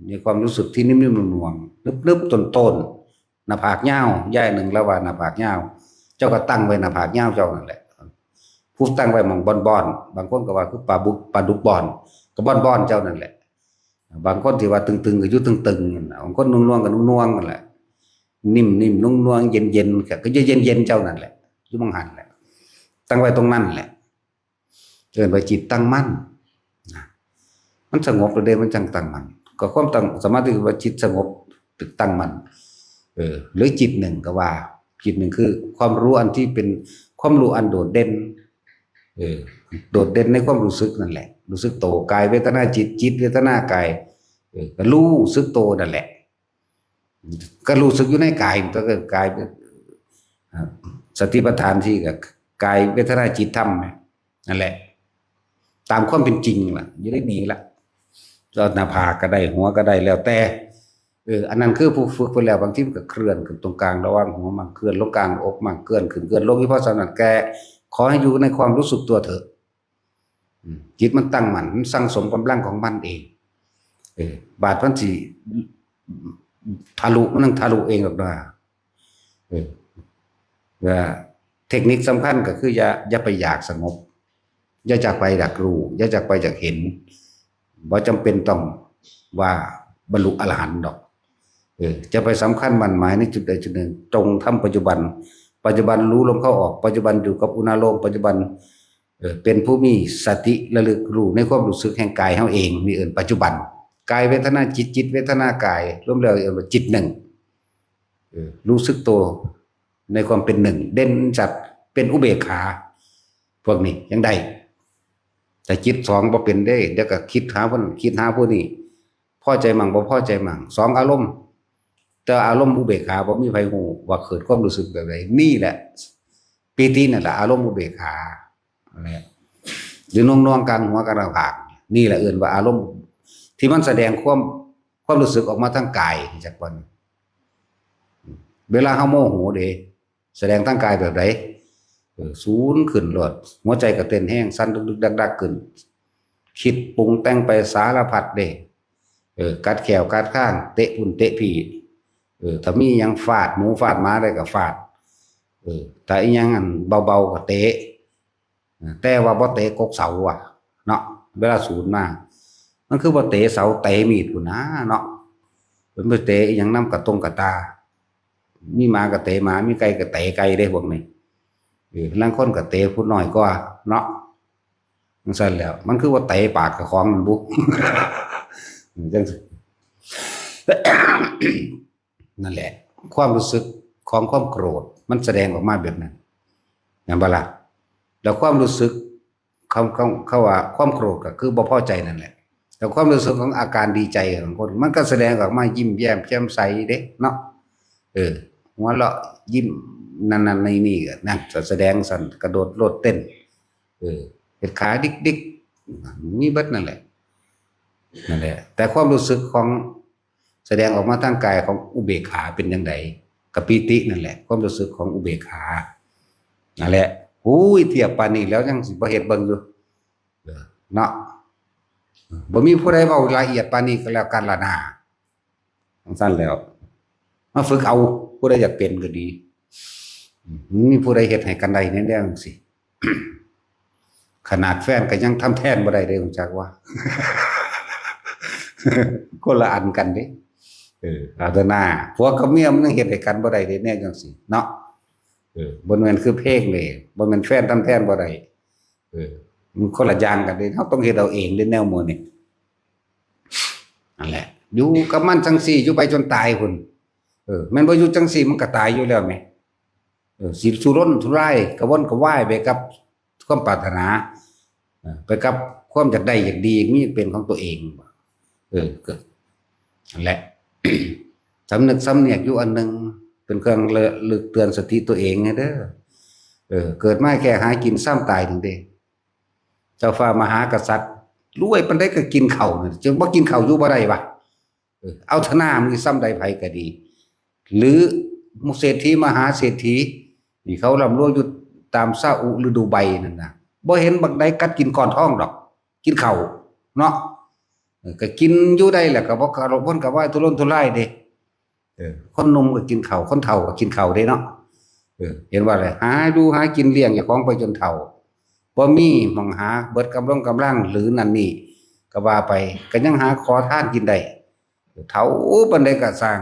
มีความรู้สึกที่นิ่มๆ หน่วงๆ นึบๆ ต้นๆ หน้าผากยาว ยายหนึ่งลาวว่าหน้าผากยาว เจ้าก็ตั้งไว้หน้าผากยาวเจ้านั่นแหละ ผู้ตั้งไว้หม่องบ่อนๆ บางคนก็ว่าคือปลาบุก ปลาดุกบ่อน ก็บ่อนๆ เจ้านั่นแหละ บางคนที่ว่าตึงๆ ก็อยู่ตึงๆ นั่นน่ะ บางคนนุ่งนวงก็นุ่งนวงนั่นแหละ นิ่มๆ นุ่งนวง เย็นๆ ก็ ก็อยู่เย็นๆ เจ้านั่นแหละ อยู่หม่องหั้นแหละ ตั้งไว้ตรงนั้นแหละ เอิ้นว่าจิตตั้งมั่นนะ มันสงบแล้วเด้ มันจั่งตั้งมั่น ก็ความตั้งสมาธิว่าจิตสงบ ตั้งมั่น เออ หรือจิตหนึ่งก็ว่า จิตหนึ่งคือความรู้อันที่เป็นความรู้อันโดดเด่น เออ โดดเด่นในความรู้สึกนั่นแหละ รู้สึกโต กายเวทนาจิต จิตเวทนากาย เออ ก็รู้สึกโตนั่นแหละ ก็รู้สึกอยู่ในกาย ก็คือกาย อ่า สติปัฏฐานสี่ก็กายเวทนาจิตธรรมเนี่ย นั่นแหละ ตามความเป็นจริงล่ะ อยู่ในนี้ล่ะ ก็หน้าผากก็ได้ หัวก็ได้ แล้วแต่ เออ อันนั้นคือผู้ฝึกไปแล้ว บางทีมันก็เคลื่อนขึ้นตรงกลางระหว่างหัวมั่ง เคลื่อนลงกลางอกมั่ง เคลื่อนขึ้น เคลื่อนลง เฉพาะสำนักแก ขอให้อยู่ในความรู้สึกตัวเถอะ อืม จิตมันตั้งมั่น มันสั่งสมกำลังของมันเอง เออ บาดมันสิทะลุ มันต้องทะลุเองออกมา เออ ว่าเทคนิคสำคัญก็คืออย่า อย่าไปอยากสงบ อย่าจากไปอยากรู้ อย่าจากไปอยากเห็น บ่จำเป็นต้องว่าบรรลุอรหันต์ดอก เออ จะไปสำคัญมั่นหมายในจุดใดจุดหนึ่ง จงทำปัจจุบัน ปัจจุบันรู้ลมเข้าออก ปัจจุบันอยู่กับอุณาโลม ปัจจุบัน เออ เป็นผู้มีสติระลึกรู้ในความรู้สึกแห่งกายเฮาเอง นี่เอิ้นปัจจุบัน กายเวทนาจิต จิตเวทนากาย รวมแล้วเอิ้นว่าจิตหนึ่ง เออ รู้สึกตัวในความเป็นหนึ่ง เด่นชัด เป็นอุเบกขา พวกนี้ยังได้ แต่จิตสองบ่เป็นเด้ เดี๋ยวก็คิดหาผู้นั้น คิดหาผู้นี้ พอใจมั่ง บ่พอใจมั่ง สองอารมณ์ แต่อารมณ์อุเบกขาบ่มีไผฮู้ว่าเกิดความรู้สึกแบบใด นี่แหละ ปีตินั่นแหละ อารมณ์อุเบกขา นั่นแหละ หรือหน่วงๆกลางหัวกลางผาก นี่แหละเอิ้นว่าอารมณ์ที่มันแสดงความ ความรู้สึกออกมาทางกาย จักวัน เวลาเฮาโมโหเด้ แสดงทางกายแบบใด เออ สูนขึ้นโลด หัวใจก็เต้นแฮง สั่นดึกๆดักๆขึ้น คิดปรุงแต่งไปสารพัดเด้ เออ กัดแข้วกัดคาง เตะพุ้นเตะพี้ เออ ถ้ามีหยังฟาดหมูฟาดหมาได้ก็ฟาด เออ ถ้าอีหยังอันเบาๆก็เตะ แต่ว่าบ่เตะกกเสาอะเนาะ เวลาสูนมา มันคือบ่เตะเสา เตะมีดพุ้นนะเนาะ เพิ่นไปเตะอีหยังนำกะตงกะตา มีหมากะเตะหมา มีไก่กะเตะไก่เด้พวกนี้ เออ ลางคนกะเตะผู้น้อยกว่าเนาะ จั่งซั่นแหล้ว มันคือว่าเตะปากเจ้าของมันบุ จั่ง นั่นแหละ ความรู้สึกของความโกรธมันแสดงออกมาแบบนั้น แม่นบ่ล่ะ แล้วความรู้สึก คำ คำ คำว่าความโกรธก็คือบ่พอใจนั่นแหละ แต่ความรู้สึกของอาการดีใจของคน มันก็แสดงออกมายิ้มแย้มแจ่มใสเด้เนาะ เออ หัวเราะยิ้ม นั่นนั่นนี่นี่ก็นั่น แสดงสั่น กระโดดโลดเต้น เออ เฮ็ดขาดิกดิก มีเบิดนั่นแหละ นั่นแหละ แต่ความรู้สึกของ แสดงออกมาทางกายของอุเบกขาเป็นจั่งใด กะปีตินั่นแหละ ความรู้สึกของอุเบกขา นั่นแหละ หูย เทียบปานนี้แล้วยังสิบ่เฮ็ดเบิ่งอยู่ เออ เนาะ บ่มีผู้ใดเว้าละเอียดปานนี้ก็แล้วกันล่ะนา จั่งซั่นแล้ว มาฝึกเอา ผู้ใดอยากเป็นก็ดี อืม มีผู้ใดเฮ็ดให้กันได้แนวจั่งซี้ ขนาดแฟนก็ยังทำแทนบ่ได้เด้ รู้จักว่า คนละอันกันเด้ เออ เอาเถอะนา ผัวกับเมียมันยังเฮ็ดให้กันบ่ได้เด้ แนวจั่งซี้เนาะ เออ บ่แม่นคือเพลงเด้ บ่แม่นแฟนทำแทนบ่ได้ เออ มันคนละอย่างกันเด้ เฮาต้องเฮ็ดเอาเองเด้ แนวหมู่นี้ นั่นแหละ อยู่กับมันจั่งซี้ อยู่ไปจนตายพุ้น เออ แม่นบ่อยู่จั่งซี้ มันก็ตายอยู่แล้วแหม เออ สิทุรนทุราย กระวนกระวายไปกับความปรารถนา เออ ไปกับความอยากได้อยากดี มีเป็นของตัวเอง เออ ก็ นั่นแหละ สำนึกสำเนียกอยู่อันหนึ่ง เป็นเครื่องระลึกเตือนสติตัวเองไงเด้อ เออ เกิดมาแค่หากินซ้ำตายหนึ่งเด้ เจ้าฟ้ามหากษัตริย์ รวยปานใดก็กินข้าวนั่น จนบ่กินข้าวอยู่บ่ได้วะ เออ เอาเถอะนา มึงซ้ำใดไผก็ดี หรือเศรษฐีมหาเศรษฐี ที่เขาร่ำรวยอยู่ตามซาอุหรือดูไบนั่นนะ บ่เห็นบักใดกัดกินก้อนทองดอก กินข้าวเนาะ เออ ก็กินอยู่ได้แหละ ก็บ่กระวนกระวายทุรนทุรายเด้ เออ คนหนุ่มก็กินข้าว คนเฒ่าก็กินข้าวเด้เนาะ เออ เห็นว่าอะไร หาอยู่หากินเลี้ยงเจ้าของไปจนเฒ่า บ่มีหม่องหา เบิดกำลังกำลังหรือนั่นนี่ ก็ว่าไป ก็ยังหาขอทานกินได้ เฒ่าปานใดก็ซ่าง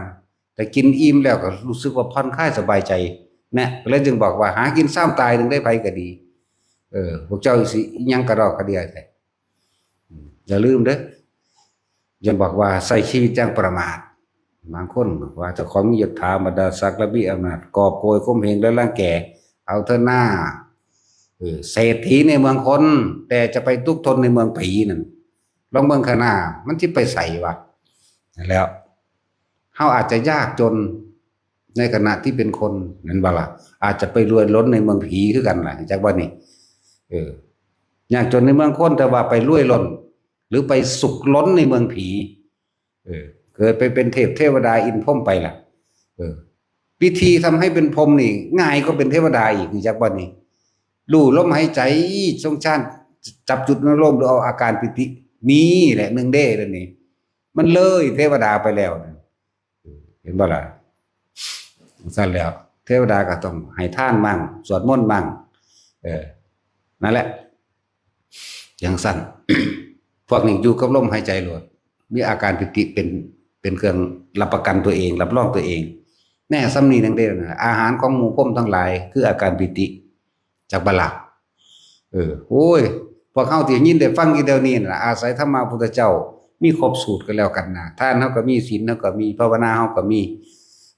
แต่กินอิ่มแล้วก็รู้สึกว่าผ่อนคลายสบายใจ นะ ก็เลยจึงบอกว่าหากินซ้ำตายหนึ่งได้ไผก็ดี เออ พวกเจ้าสิอิหยังกระดอกกระเดียแท้ อืม อย่าลืมเด้อ อย่าบอกว่าใช้ชีวิตอย่างประมาท บางคนบอกว่าเจ้าของมียศถาบรรดาศักดิ์และมีอำนาจ กอบโกยข่มเหงและรังแก เอาเถอะหน้า เออ เศรษฐีในเมืองคน แต่จะไปทุกข์ทนในเมืองผีนั่น ลองเบิ่งข้างหน้า มันสิไปไสวะ นั่นแหล้ว เฮาอาจจะยากจนในขณะที่เป็นคน นั่นบ่ล่ะ อาจจะไปรวยล้นในเมืองผีคือกันล่ะ จักว่านี่ เออ ยากจนในเมืองคน แต่ว่าไปรวยล้น หรือไปสุขล้นในเมืองผี เออ เกิดไปเป็นเทพเทวดาอินทร์พรหมไปล่ะ เออ วิธีทำให้เป็นพรหมนี่ ง่ายกว่าเป็นเทวดาอีก จักว่านี่ รู้ลมหายใจ ทรงฌาน จับจุดอนุโลม หรือเอาอาการปิติ นี่แหละหนึ่งเด้ เดี๋ยวนี้ มันเลยเทวดาไปแล้วนะ เห็นบ่ล่ะ ซั่นแล้ว เทวดาก็ต้องให้ทานมั่ง สวดมนต์มั่ง เออ นั่นแหละ จั่งซั่น พวกนี้อยู่กับลมหายใจโลด มีอาการปิติเป็น เป็นเครื่องรับประกันตัวเอง รับรองตัวเอง แน่ ส่ำนี้หนึ่งเด้อนะ อาหารของหมู่พรหมทั้งหลาย คืออาการปิติ จักบ่ล่ะ เออ โอ้ย พวกเฮาที่ยินได้ฟังอยู่เดี๋ยวนี้น่ะ อาศัยธรรมะพุทธเจ้า มีครบสูตรก็แล้วกันนะ ทานเฮาก็มี ศีลเฮาก็มี ภาวนาเฮาก็มี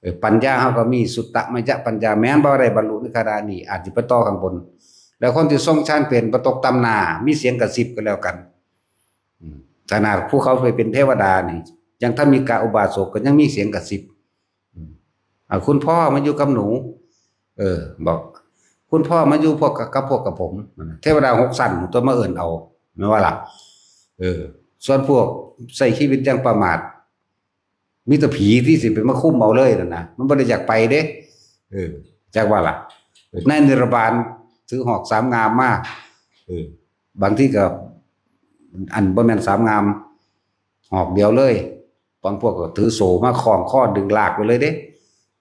เออ ปัญญาเฮาก็มี สุตตมยปัญญา แม้นบ่ได้บรรลุในขณะนี้ อาจสิไปต่อข้างบน แล้วคนที่ทรงฌานเป็นบ่ตกต่ำหน้า มีเสียงกระซิบก็แล้วกัน อืม ขนาดผู้เขาไปเป็นเทวดานี่ ยังถ้ามีกาอุบาสกก็ยังมีเสียงกระซิบ อืม อ่า คุณพ่อมาอยู่กับหนู เออ บอก คุณพ่อมาอยู่พวกกับพวกกับผม เทวดาหกชั้นตัวมาเอิ้นเอา แม่นว่าล่ะ เออ ส่วนพวกใช้ชีวิตอย่างประมาท มีแต่ผีที่สิไปมาคุมเอาเลยนั่นนะ มันบ่ได้อยากไปเด้ เออ จักว่าล่ะ ในนิรบานถือหอกสามงามมา เออ บางทีก็ อันบ่แม่นสามงาม หอกเดียวเลย บางพวกก็ถือโซ่มาคล้องคอดึงลากไปเลยเด้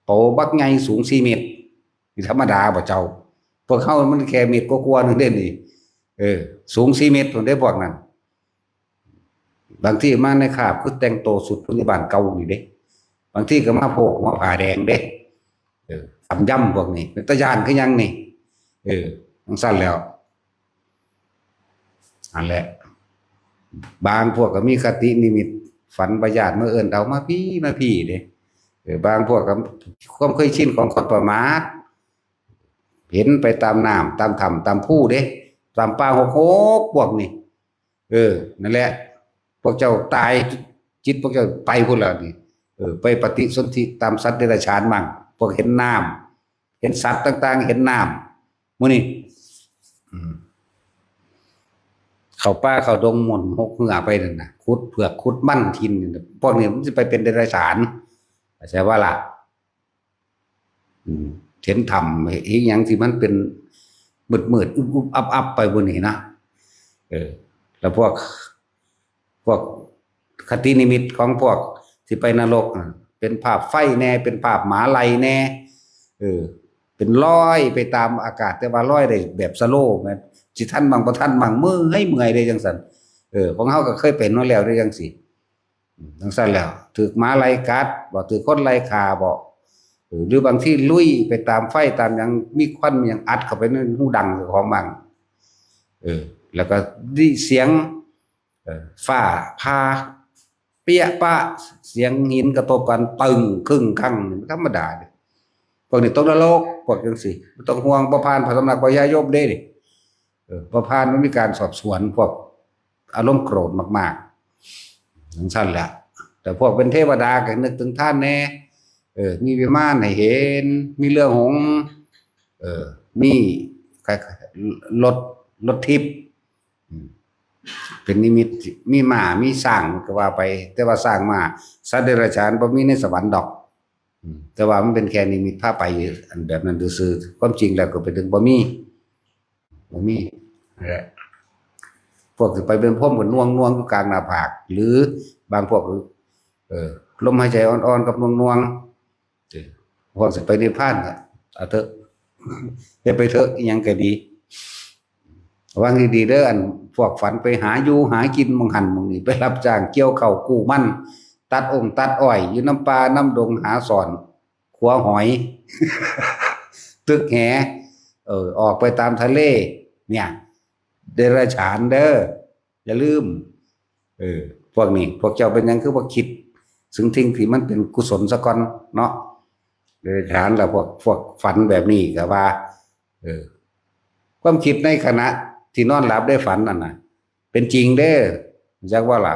โตบักใหญ่สูงสี่เมตร นี่ธรรมดาบ่เจ้า พวกเฮามันแค่เมตรกว่าๆหนึ่งเด้นี่ เออ สูงสี่เมตรพุ้นเด้พวกนั้น บางทีมาในคราบคือแต่งโตสุดพยาบาลเก่านี่เด้ บางทีก็มาโพกมาผ้าแดงเด้ เออ ตำยำพวกนี้ เป็นตาย้านคือหยังนี่ เออ จั่งซั้นแล้ว นั่นแหละ บางพวกก็มีคตินิมิต ฝันว่าญาติมาเอิ้นเอามาพี้มาพี้เด้ เออ บางพวกก็ความเคยชินของคนประมาท เห็นไปตามน้ำตามถ้ำตามภูเด้ ตามป่าหกหกพวกนี้ เออ นั่นแหละ พวกเจ้าตาย จิตพวกเจ้าไปพุ้นแล้วนี่ เออ ไปปฏิสนธิตามสัตว์เดรัจฉานมั่ง พวกเห็นน้ำ เห็นสัตว์ต่างๆ เห็นน้ำ มื้อนี้ อืม เข้าป่าเข้าดงหมุนหกเหือไปนั่นน่ะ ขุดเผือกขุดมันกินนี่น่ะ พวกนี้มันสิไปเป็นเดรัจฉาน เข้าใจบ่ล่ะ อืม เห็นถ้ำ เห็นหยังที่มันเป็นมืดๆ อึบๆ อับๆ ไปพุ้นนี่นะ เออ แล้วพวก พวกคตินิมิตของพวกที่ไปนรกน่ะ เป็นภาพไฟแน่ เป็นภาพหมาไล่แน่ เออ เป็นลอยไปตามอากาศ แต่ว่าลอยได้แบบสโลว์แม่น สิทันมั่งบ่ทันมั่ง เมื่อยเมื่อยเด้จั่งซั้น เออ ของเฮาก็เคยเป็นมาแล้วเด้จั่งซี้ อืม จั่งซั้นแล้ว ถืกหมาไล่กัดบ่ ถืกคนไล่ฆ่าบ่ เออ หรือบางทีลุยไปตามไฟตามหยัง มีควันมีหยังอัดเข้าไปในหูดังเจ้าของบ้าง เออ แล้วก็ได้เสียง เออ ฟ้าผ่า เปี้ยะปะ เสียงหินกระทบกัน ตึง ครึ่ง ครั้ง นี่มันธรรมดาเด้ พวกนี้ตกนรก พวกจั่งซี้ บ่ต้องห่วง บ่ผ่านพระสำนักพญายมเด้นี่ เออ บ่ผ่าน มันมีการสอบสวนพวกอารมณ์โกรธมากๆ จั่งซั้นแหละ แต่พวกเป็นเทวดาก็นึกถึงทานแน่ เออ มีวิมานให้เห็น มีเรือหงส์ เออ มีรถ รถทิพย์ อืม เป็นนิมิต มีม้า มีช้างก็ว่าไป แต่ว่าช้างม้า สัตว์เดรัจฉานบ่มีในสวรรค์ดอก อืม แต่ว่ามันเป็นแค่นิมิตพาไป อันแบบนั้นซื่อๆ ความจริงแล้วก็เป็นเรื่องบ่มี บ่มี นั่นแหละ พวกที่ไปเป็นพรหมก็หน่วงๆ อยู่กลางหน้าผาก หรือบางพวก เออ ลมหายใจอ่อนๆ กับหน่วงๆ เออ พวกสิไปนิพพานก็เอาเถอะ อย่าไปเถอะ อิหยังก็ดี ระวังดีๆ เด้อ อันพวกฝันไปหาอยู่หากินหม่องหั่นหม่องนี่ ไปรับจ้างเกี่ยวข้าวกู้มัน ตัดองค์ตัดอ้อย อยู่นำป่านำดง หาซ่อนขัวหอย ตึกแห เออ ออกไปตามทะเล เนี่ย เดรัจฉานเด้อ อย่าลืม เออ พวกนี้ พวกเจ้าเป็นหยังคือบ่คิดถึงสิ่งที่มันเป็นกุศลซะก่อนเนาะ เดรัจฉานล่ะ พวก พวกฝันแบบนี้ก็ว่า เออ ความคิดในขณะที่นอนหลับได้ฝันนั่นน่ะ เป็นจริงเด้อ จักว่าล่ะ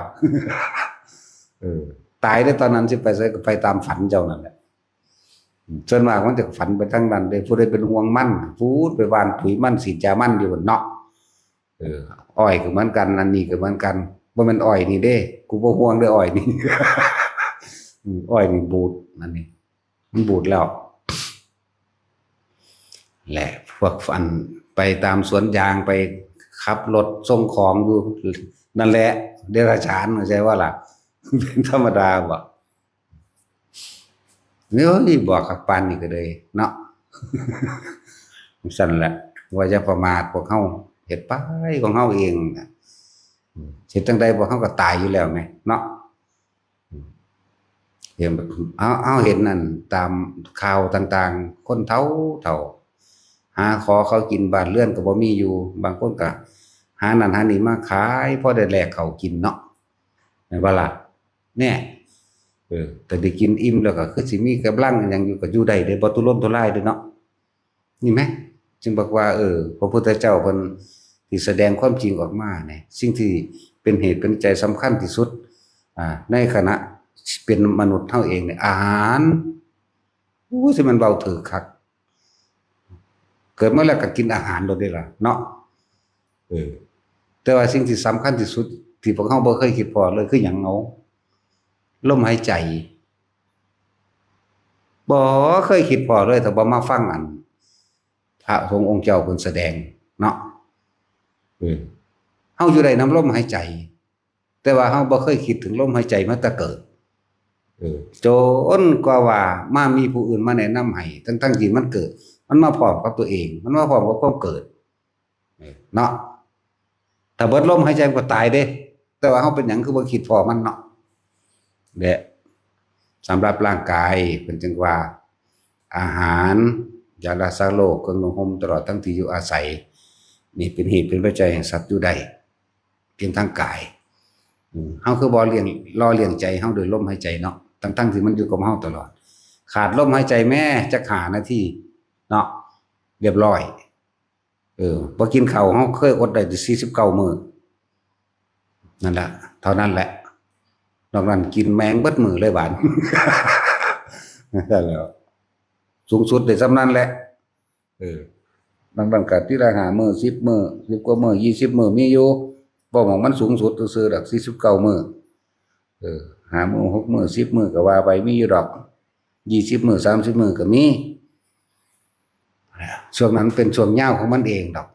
เออ ตายได้ตอนนั้นสิไปไสก็ไปตามฝันเจ้านั่นแหละ ส่วนมากมันจะฝันไปทางนั้นเด้ ผู้ใดเป็นห่วงมัน พูดไปหว่านปุ๋ยมัน ฉีดยามันอยู่เนาะ เออ อ้อยก็เหมือนกัน อันนี้ก็เหมือนกัน บ่แม่นอ้อยนี่เด้ กูบ่ห่วงเด้ออ้อยนี่ อืม อ้อยนี่บูด อันนี้ มันบูดแล้ว แหละ พวกอันไปตามสวนยาง ไปขับรถส่งของอยู่ นั่นแหละ เดรัจฉาน เข้าใจว่าล่ะ เป็นธรรมดาบ่ เฮ้ย บอกคักปานนี่ก็เลยเนาะ ซั่นแหละ ว่าอย่าประมาทพวกเฮา เฮ็ดไปของเฮาเองน่ะ เฮ็ดจั่งใดพวกเฮาก็ตายอยู่แล้วแหมเนาะ เห็น เอา เอา เห็นนั่นตามข่าวต่างๆ คนเฒ่าเฒ่า หาขอเขากิน บ้านเรือนก็บ่มีอยู่ บางคนก็หานั่นหานี่มาขาย พอได้แลกข้าวกินเนาะ แม่นบ่ล่ะ เนี่ย เออ แต่ได้กินอิ่มแล้วก็คือสิมีกำลังหยังอยู่ ก็อยู่ได้เด้ บ่ทุรนทุรายเด้เนาะ นี่แหม จึงบอกว่า เออ พระพุทธเจ้าเพิ่นที่แสดงความจริงออกมาเนี่ย สิ่งที่เป็นเหตุเป็นปัจจัยสำคัญที่สุด อ่า ในขณะเป็นมนุษย์เฮาเองเนี่ย อาหาร อู้สิมันเบาถือคัก เกิดมาแล้วก็กินอาหารโดดเด้ล่ะเนาะ เออ แต่ว่าสิ่งที่สำคัญที่สุด ที่พวกเฮาบ่เคยคิดพอเลยคือหยังเอา ลมหายใจ บ่เคยคิดพอเลย ถ้าบ่มาฟังอัน พระสงฆ์องค์เจ้าเพิ่นแสดงเนาะ เออ เฮาอยู่ได้นำลมหายใจ แต่ว่าเฮาบ่เคยคิดถึงลมหายใจมาแต่เกิด เออ จนกว่าว่ามามีผู้อื่นมาแนะนำให้ ทั้งๆที่มันเกิด มันมาพร้อมกับตัวเอง มันมาพร้อมกับความเกิด เนาะ ถ้าเบิดลมหายใจมันก็ตายเด้ แต่ว่าเฮาเป็นหยังคือบ่คิดพอมันเนาะ และสำหรับร่างกายเพิ่นจึงว่า อาหาร ยารักษาโรค เครื่องนุ่งห่ม ตลอดทั้งที่อยู่อาศัย นี่เป็นเหตุเป็นปัจจัยให้สัตว์อยู่ได้ เพียงทางกาย อืม เฮาคือบ่เลี้ยง หล่อเลี้ยงใจเฮาโดยลมหายใจเนาะ ทั้งๆที่มันอยู่กับเฮาตลอด ขาดลมหายใจแม้จักห้านาทีเนาะ เรียบร้อย เออ บ่กินข้าว เฮาเคยอดได้สี่สิบเก้ามื้อ นั่นแหละ เท่านั้นแหละ นอกนั้นกินแมงเบิดมื้อเลยบาด นั่นแหละ สูงสุดได้ส่ำนั้นแหละ เออ นอกนั้นก็ทีละห้ามื้อ สิบมื้อ สิบกว่ามื้อ ยี่สิบมื้อมีอยู่ บ่หม่องมันสูงสุดซื่อๆดอก สี่สิบเก้ามื้อ เออ ห้ามื้อ หกมื้อ สิบมื้อก็ว่าไป มีอยู่ดอก ยี่สิบมื้อ สามสิบมื้อก็มี ช่วงนั้นเป็นช่วงยาวของมันเองดอก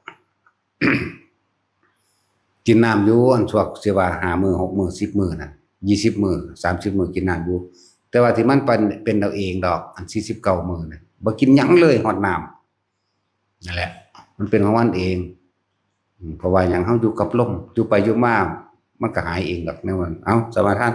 กินน้ำอยู่ อันช่วงสิว่าห้ามื้อ หกมื้อ สิบมื้อนั่น ยี่สิบมื้อ สามสิบมื้อกินน้ำอยู่ แต่ว่าที่มันเป็น เป็นเอาเองดอก อันสี่สิบเก้ามื้อน่ะ บ่กินหยังเลย ฮอดน้ำ นั่นแหละ มันเป็นของมันเอง อืม เพราะว่าหยัง เฮาอยู่กับลม อยู่ไปอยู่มา มันก็หายเองดอกแนวนั้น เอ้า สมาทาน